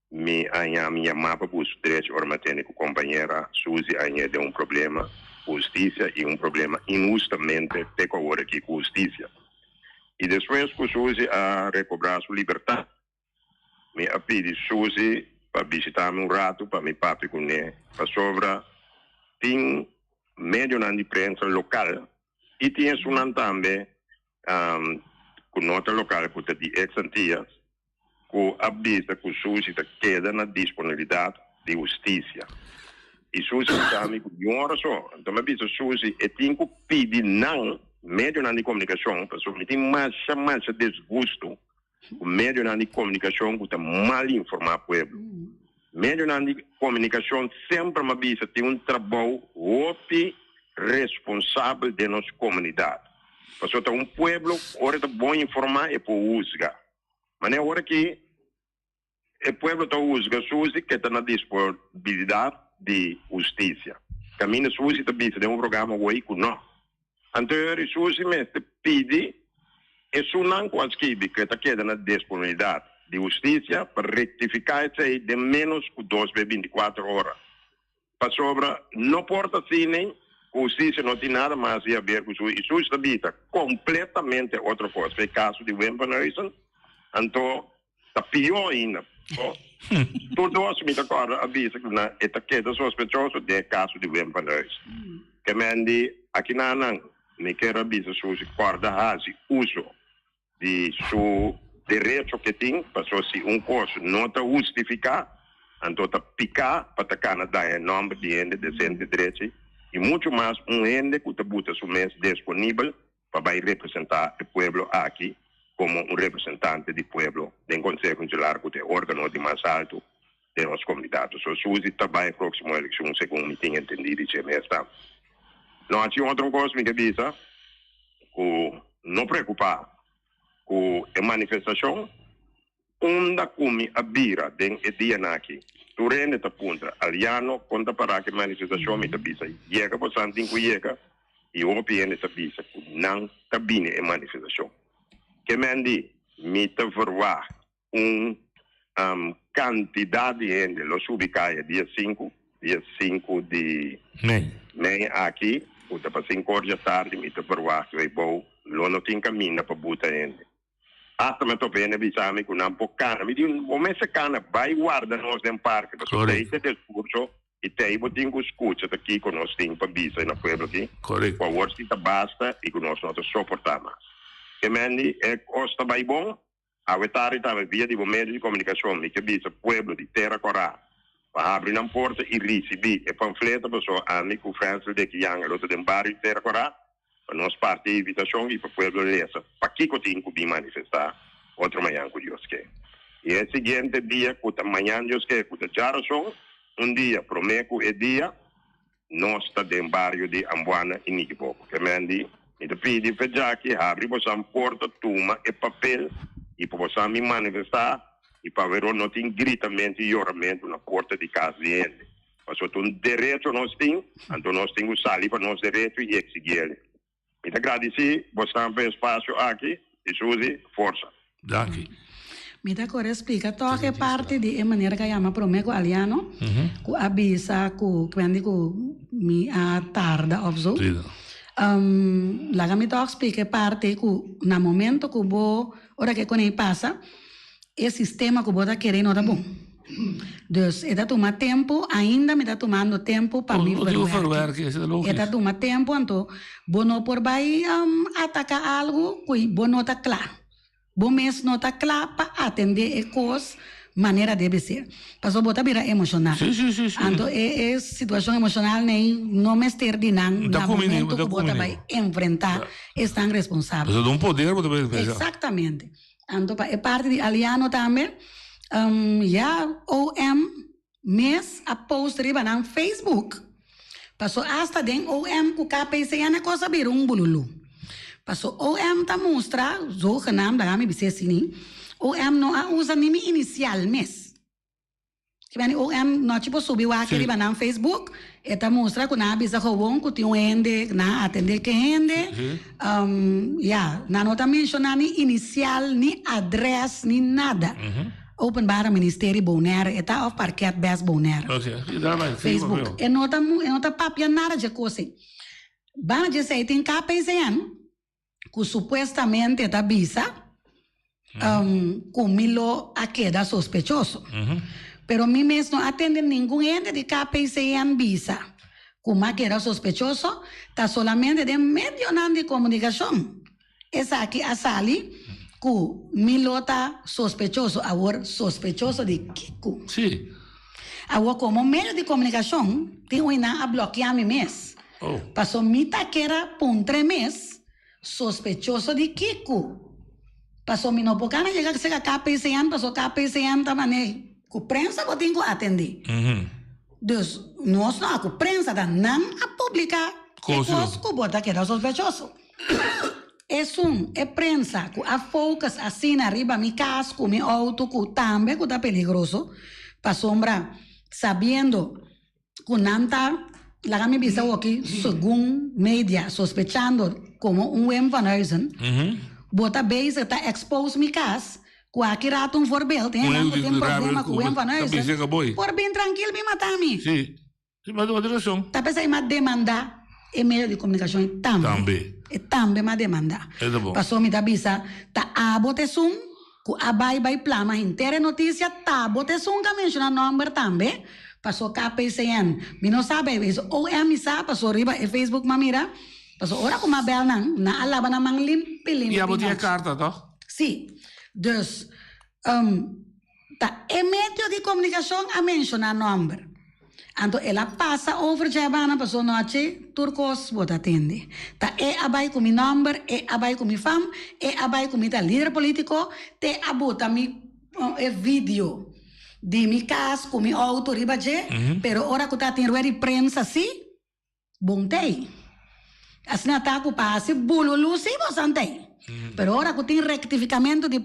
[SPEAKER 9] Mi a haña mi yamá pa buska drechi ora mi a tende ku kompañera Suzy a hañ'é den un problema ku hustisia i un problema inhustamente te ku awor aki ku hustisia. I despues ku Suzy a rekobrá su libertat, mi a pidi Suzy pa bishitá mi un ratu pa mi papia kuné pasobra tin medionan di prensa lokal i tin esunnan tambe ku no ta lokal ku ta di ex Antillas ku a bisa ku Susi ta keda na disponibilidat di hustisia. I Susi a bisa mi ku niun ora so. Anto mi a bisa Susi e tin ku pidi nan medionan di komunikashon pasobra mi tin masha masha disgustu ku medionan di komunikashon ku ta mal informá pueblo. Medionan di komunikashon semper mi a bisa tin un trabou hopi responsabel den nos komunidat. Pasobra ta un pueblo ora e ta bon informá e por husga. Manera ora ki e pueblo ta husga Susi ke ta na disponibilidat di hustisia. Kaminda Susi ta bisa den un programa woi ku no. Anto e Susi mester pidi esunnan ku a skibi ku e ta keda na disponibilidat di hustisia pa rektifiká esei den ménos ku dos be binti kuater ora. Pasobra no por ta asina ku hustisia no tin nada mas di haber ku su i Susi ta bisa kompletamente otro kos. Pa e kaso di Wimpenhuizen anto ta pió ainda. Tur dos mi ta kòrda a bisa ku nan e ta keda sospechoso den e kaso di Wimpenhuizen. Ke men di akinanan mi ker a bisa Susi kòrda hasi uso di su derecho ke tin, paso si un kos no ta hustifiká, anto ta piká pa ta kana daña nòmber di hende desente drechi i muchu mas un hende ku ta buta su mes desponibel pa bai representá e pueblo aki komo un representante di pueblo den Konseho Insular ku ta e órgano di mas altu den nos komunidat. So Suzy ta bai e próksimo elekshon segun mi tin entendí di dje mes ta. No haci otro kos mi ke bisa ku no preokupá ku e manifestashon unda ku mi a bira den e dianan aki. Tur hende ta puntra, Aliano kon ta pará ku e manifestashon? Mi ta bisa yega bosan tin ku yega i hopi hende ta bisa ku nan ta bini e manifestashon. Ke men di mi ta verwagt Un kantidat di hende lo subi kaya dia sinku, dia sinku di
[SPEAKER 3] Mei.
[SPEAKER 9] Mei aki, ku ta pa sinku or dja tardi, mi ta verwagt ku eibou lo no tin kaminda pa buta hende. Asta mi a topa hende a bisa mi ku nan por kana. Mi di, Bo mester kana, bai warda nos den parke, pasobra ei ta e diskurso i te ei bo tin ku skucha ta kiko nos tin pa bisa na pueblo aki, ku awor si ta basta i ku nos no ta soportá mas. Ke men di, e kos ta bai bon, Awe tardi tambe via di bo medio di komunikashon mi ke bisa pueblo di Tera Kòrá pa habri nan porta i risibí e pamfleto pasobra ami ku Frensel Deki Janga lo ta den bario di Tera Kòrá pa nos parti e invitashon i pa pueblo lesa pakiko tin ku bin manifestá otro mañan ku Dios ke. I e siguiente dia ku ta mañan Dios ke ku ta djarason, un dia promé ku e dia, nos ta den bario di Ambuana i Nikiboko. Ke men di, Mi ta pidi fe djaki habri bosan porta tuma e papel i pa bosan mi manifestá i pa wero no tin gritamentu i yoramentu na porta di kas di hende. Pasobra ta un derecho nos tin, anto nos tin ku sali pa nos derecho i eksigiel. Mi ta gradisí bosnan pa e espasio aki i Suzy, forsa.
[SPEAKER 3] Danki.
[SPEAKER 4] Mi ta kore splika tòg e parti di e manera ku a yama promé ku Aliano ku a bisa ku kwendi ku mi a tarda òf zo. Laga mi tòg splika e parti ku na momento ku bo ora ku e konei pasa e sistema ku bo ta kere no ta bon. Dus e ta tuma tempu, ainda mi ta tumando tempu pa mi verwerki. E ta tuma tempu anto bo no por bai ataka algu ku bo no ta kla. Bo mes no ta kla pa atendé e kos manera debe ser. Pasobra bo ta bira emoshonal. Anto e e situashon emoshonal nei no mester di nan na momento ku bo ta bai enfrentá esnan responsabel. Eksaktamente. Anto pa e parti di Aliano tambe, ya OM mes a post riba nan Facebook. Paso asta den OM ku KPCN e kos a bira un bululu. Paso OM ta mustra, zogenaamd, laga mi bis'é asini, OM no a usa ni mi inisial mes. Ki OM nochi por subi wak riba nan Facebook, e ta mustra ku nan a bisa gewoon ku tin un hende, nan a atendé ke hende. Ya, nan no ta menshoná ni inisial, ni adrès, ni nada. Openbare Ministerie Bonaire e ta òf Parket Bes Bonaire. Facebook. E no ta e no ta papia nada dje kos ei. Banda dje esei tin KPCN ku supuestamente ta bisa ku mi lo a keda sospechoso. Pero mi mes no a tende ningun hende di KPCN bisa ku mi a keda sospechoso, ta solamente den medionan di komunikashon esaki a sali ku mi lo ta sospechoso. Awor sospechoso di kiko? Awor komo medio di komunikashon tin un nan a blòkiá mi mes. Paso mi ta keda puntra e mes sospechoso di kiko. Paso mi no por gana yega serka KPCN paso KPCN ta mane ku prensa bo tin ku atendé. Dus nos no a ku prensa ta nan a publiká e kos ku bo ta keda sospechoso. Esun e prensa ku a focus asina riba mi kas ku mi outo ku tambe ku ta peligroso pasobra sabiendo ku nan ta laga mi bisa awoki segun media sospechando komo un Wim van Huizen bo ta bezig ta expose mi kas ku aki rato un voorbeeld hendenan ku tin problema ku Wim van Huizen por bin trankil bin mata mi. Ta p'esei m'a demanda e medio di komunikashon e tambe. E tambe m'a demanda. Pasobra mi ta bisa ta abo ta esun ku a bai bai plama henter e notisia ta bo ta esun ku a menshoná nòmber tambe paso KPCN mi no sa bai bai OM mi sa paso riba e Facebook m'a mira paso ora ku m'a bèl nan nan a laba nan man limpi limpi
[SPEAKER 3] I abo tin e karta tòg?
[SPEAKER 4] Si dus Ta e medio di komunikashon a menshoná nòmber. Anto el a pasa over djabana paso nochi tur kos bo ta tende. Ta e a bai ku mi nòmber, e a bai ku mi fam, e a bai ku mi ta lider polítiko, te a buta mi e video di mi kas ku mi outo riba dje, pero ora ku ta tin rueda di prensa si, Bon tei. Asina ta ku pa hasi bululu si bosan tei. Pero ora ku tin rektifikamentu di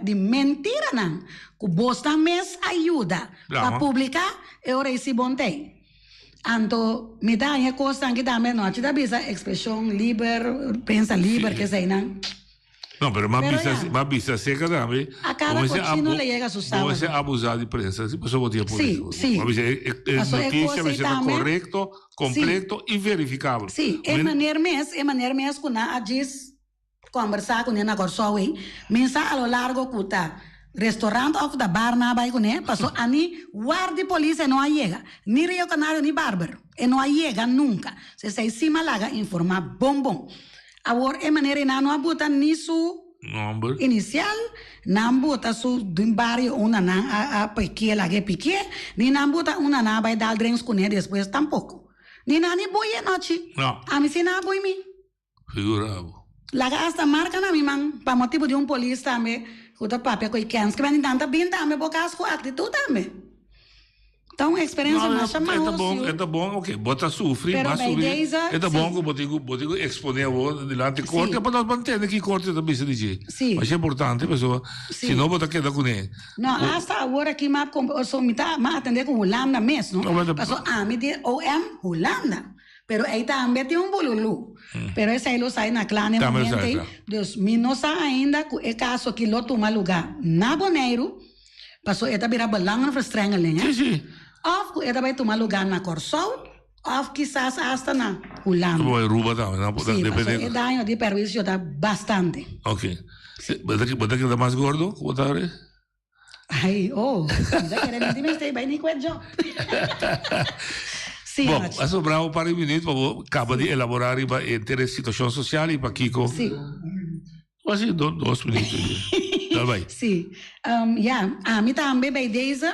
[SPEAKER 4] di mentiranan ku bosnan mes a yuda pa publiká, e ora ei si bon tei. Anto mi ta haña e kosnan aki tambe nochi ta bisa ekspreshon liber, prensa liber, keseinan.
[SPEAKER 3] No, pero m'a bisa, m'a bisa seca tambe.
[SPEAKER 4] A cada cochino le llega su sábado.
[SPEAKER 3] Bo mester abusa di prensa, si pasobra bo tin e
[SPEAKER 4] poder. Sí, sí.
[SPEAKER 3] M'a bisa e, e noticia mester ta correcto, completo y verificabel.
[SPEAKER 4] Sí, e maner mes, e maner mes cu nan a djis conversa cu ne na Corsou ey, mi sa a lo largo cu ta restaurant of ta bar nan a bay cu ne, paso ani guard di polis e no a yega, ni Rio Canario ni Barber, e no a yega nunca. So esey si m'a laga informa bon bon. Awor e manera ei nan no a buta ni su
[SPEAKER 3] Nomber.
[SPEAKER 4] inisial, nan buta su den bario unda nan a a pikié laga e pikié, ni nan buta unda nan a bai dal drinks kuné despues tampoko. Ni nan ni bui e nochi.
[SPEAKER 3] No.
[SPEAKER 4] Ami si nan a bui mi.
[SPEAKER 3] Figura bo.
[SPEAKER 4] Laga asta marka na mi man pa motibu di un polis tambe. ku ta papia ku e kens. Ke nan ta bin tambe bo kas ku aktitut tambe. Ta un eksperensia masha
[SPEAKER 3] E ta
[SPEAKER 4] mahos
[SPEAKER 3] bon,
[SPEAKER 4] yu.
[SPEAKER 3] e ta bon, oké, bo ta sufri,
[SPEAKER 4] Pero
[SPEAKER 3] bo a
[SPEAKER 4] bij
[SPEAKER 3] sufri.
[SPEAKER 4] deze,
[SPEAKER 3] E ta bon
[SPEAKER 4] sí.
[SPEAKER 3] ku bo tin ku, bo tin ku eksponé bo dilanti korte
[SPEAKER 4] Sí.
[SPEAKER 3] pa nos por tende ki korte ta bisa di dje.
[SPEAKER 4] Sí.
[SPEAKER 3] Masha importante pasobra
[SPEAKER 4] Sí.
[SPEAKER 3] si no bo ta keda kuné.
[SPEAKER 4] No, hasta awor aki m'a komp, so mi ta, m'a atendé ku Hulanda mes, no?
[SPEAKER 3] No, maar
[SPEAKER 4] Paso ami di OM Hulanda. Pero ei tambe tin un bululú. Pero esei lo sai na kla na e
[SPEAKER 3] Tambe lo
[SPEAKER 4] momento
[SPEAKER 3] sai
[SPEAKER 4] ei.
[SPEAKER 3] kla.
[SPEAKER 4] Dus mi no sa ainda ku e kaso aki lo tuma lugá na Boneiru, paso e ta bira belangenverstrengeling, hè?
[SPEAKER 3] Sí, sí.
[SPEAKER 4] Òf ku e ta bai tuma lugá na Kòrsou, òf kisas asta na Hulanda.
[SPEAKER 3] Bo Aruba tambe, no?
[SPEAKER 4] Sí, paso
[SPEAKER 3] Depende.
[SPEAKER 4] e daño di perwisio ta bastante.
[SPEAKER 3] Ok. Bo ta, bo ta keda mas gordo ku bo ta ahora?
[SPEAKER 4] Ay, oh, mi ta kere mi mester bai ni ku e job. Sí,
[SPEAKER 3] Bon,
[SPEAKER 4] Archie.
[SPEAKER 3] a sobra un par di minuut pa bo kaba di elaborá riba e henter e situashon sosial i pakiko.
[SPEAKER 4] Sí.
[SPEAKER 3] Quasi do, dos minuut. Dal bai.
[SPEAKER 4] Sí. Um, ja, ami tambe bij deze.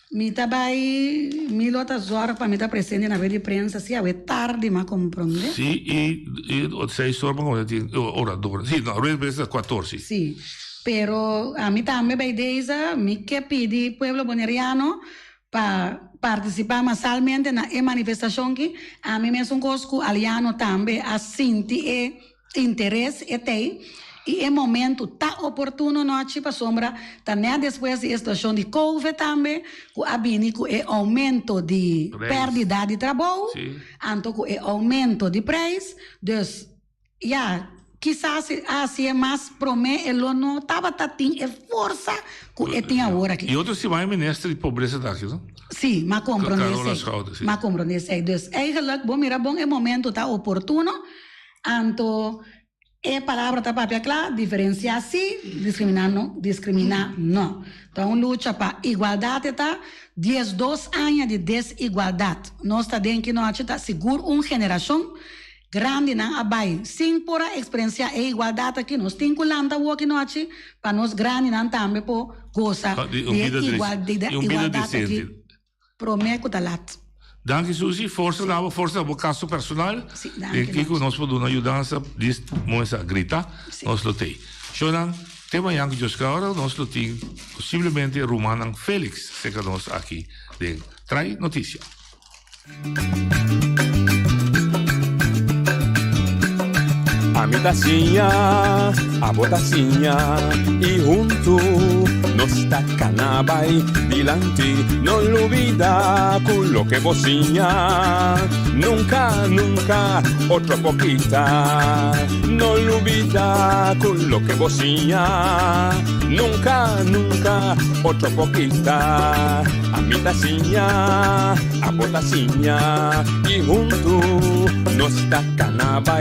[SPEAKER 4] Mi ta bai, mi lo ta zorg pa mi ta presente na red di prensa, sí, awe tardi m'a comprende.
[SPEAKER 3] Sí, i, i seis or pa tin orador. Sí, no, red di prensa ta 14.
[SPEAKER 4] Sí, pero ami tambe bij deze mi ke pidi pueblo boneriano pa partisipá masalmente na e manifestashon ki. Ami mesun kos ku Aliano tambe a sinti e interes e tei i e momentu ta oportuno nochi pasobra ta nèt despues di e situashon di covid tambe ku a bini ku e oumento di
[SPEAKER 3] Prijs.
[SPEAKER 4] pèrdida di trabou,
[SPEAKER 3] Sí.
[SPEAKER 4] anto ku e oumento di prijs. Dus ya, kisas si a hasié mas promé e lo no tabata tin e forsa ku e tin awor aki.
[SPEAKER 3] I otro siman e minister di pobresa ta aki, no?
[SPEAKER 4] Sí, m'a komprondé
[SPEAKER 3] Carola
[SPEAKER 4] esei.
[SPEAKER 3] Schouten, sí.
[SPEAKER 4] M'a komprondé esei. Dus eigenlijk bo mira bon e momento ta oportuno. Anto e palabra ta papia kla, diferensiá sí, diskriminá no, diskriminá no. Ta un lucha pa igualdat e ta, 12 aña di desigualdat. Nos ta den ki nochi ta sigur un generashon grandinan a bai sin por a eksperensiá e igualdat aki. Nos tin ku lanta awor ki nochi pa nos grandinan tambe por gosa
[SPEAKER 3] Di un
[SPEAKER 4] di e
[SPEAKER 3] bida
[SPEAKER 4] igual
[SPEAKER 3] di un bida
[SPEAKER 4] igualdat aki.
[SPEAKER 3] desente.
[SPEAKER 4] Prome ku ta lat.
[SPEAKER 3] Danki Susie, forsa na bo, forsa na bo kaso personal.
[SPEAKER 4] Sí,
[SPEAKER 3] Den
[SPEAKER 4] danki
[SPEAKER 3] kiko
[SPEAKER 4] Nacho.
[SPEAKER 3] nos por duna yudansa, dis moesa grita,
[SPEAKER 4] Sí.
[SPEAKER 3] nos lo tei. Shownan, te mañan ku Dios ke ora nos lo tin posiblemente rumannan Felix serka nos aki den Trae Noticia.
[SPEAKER 2] Ami ta siña, abo ta siña y huntu nos ta cana bay dilanti. No lubida cu loke bo siña nunca, nunca otro por kita. No lubida cu loke bo siña nunca, nunca otro por kita. Ami ta siña, abo ta siña y huntu nos ta cana bay.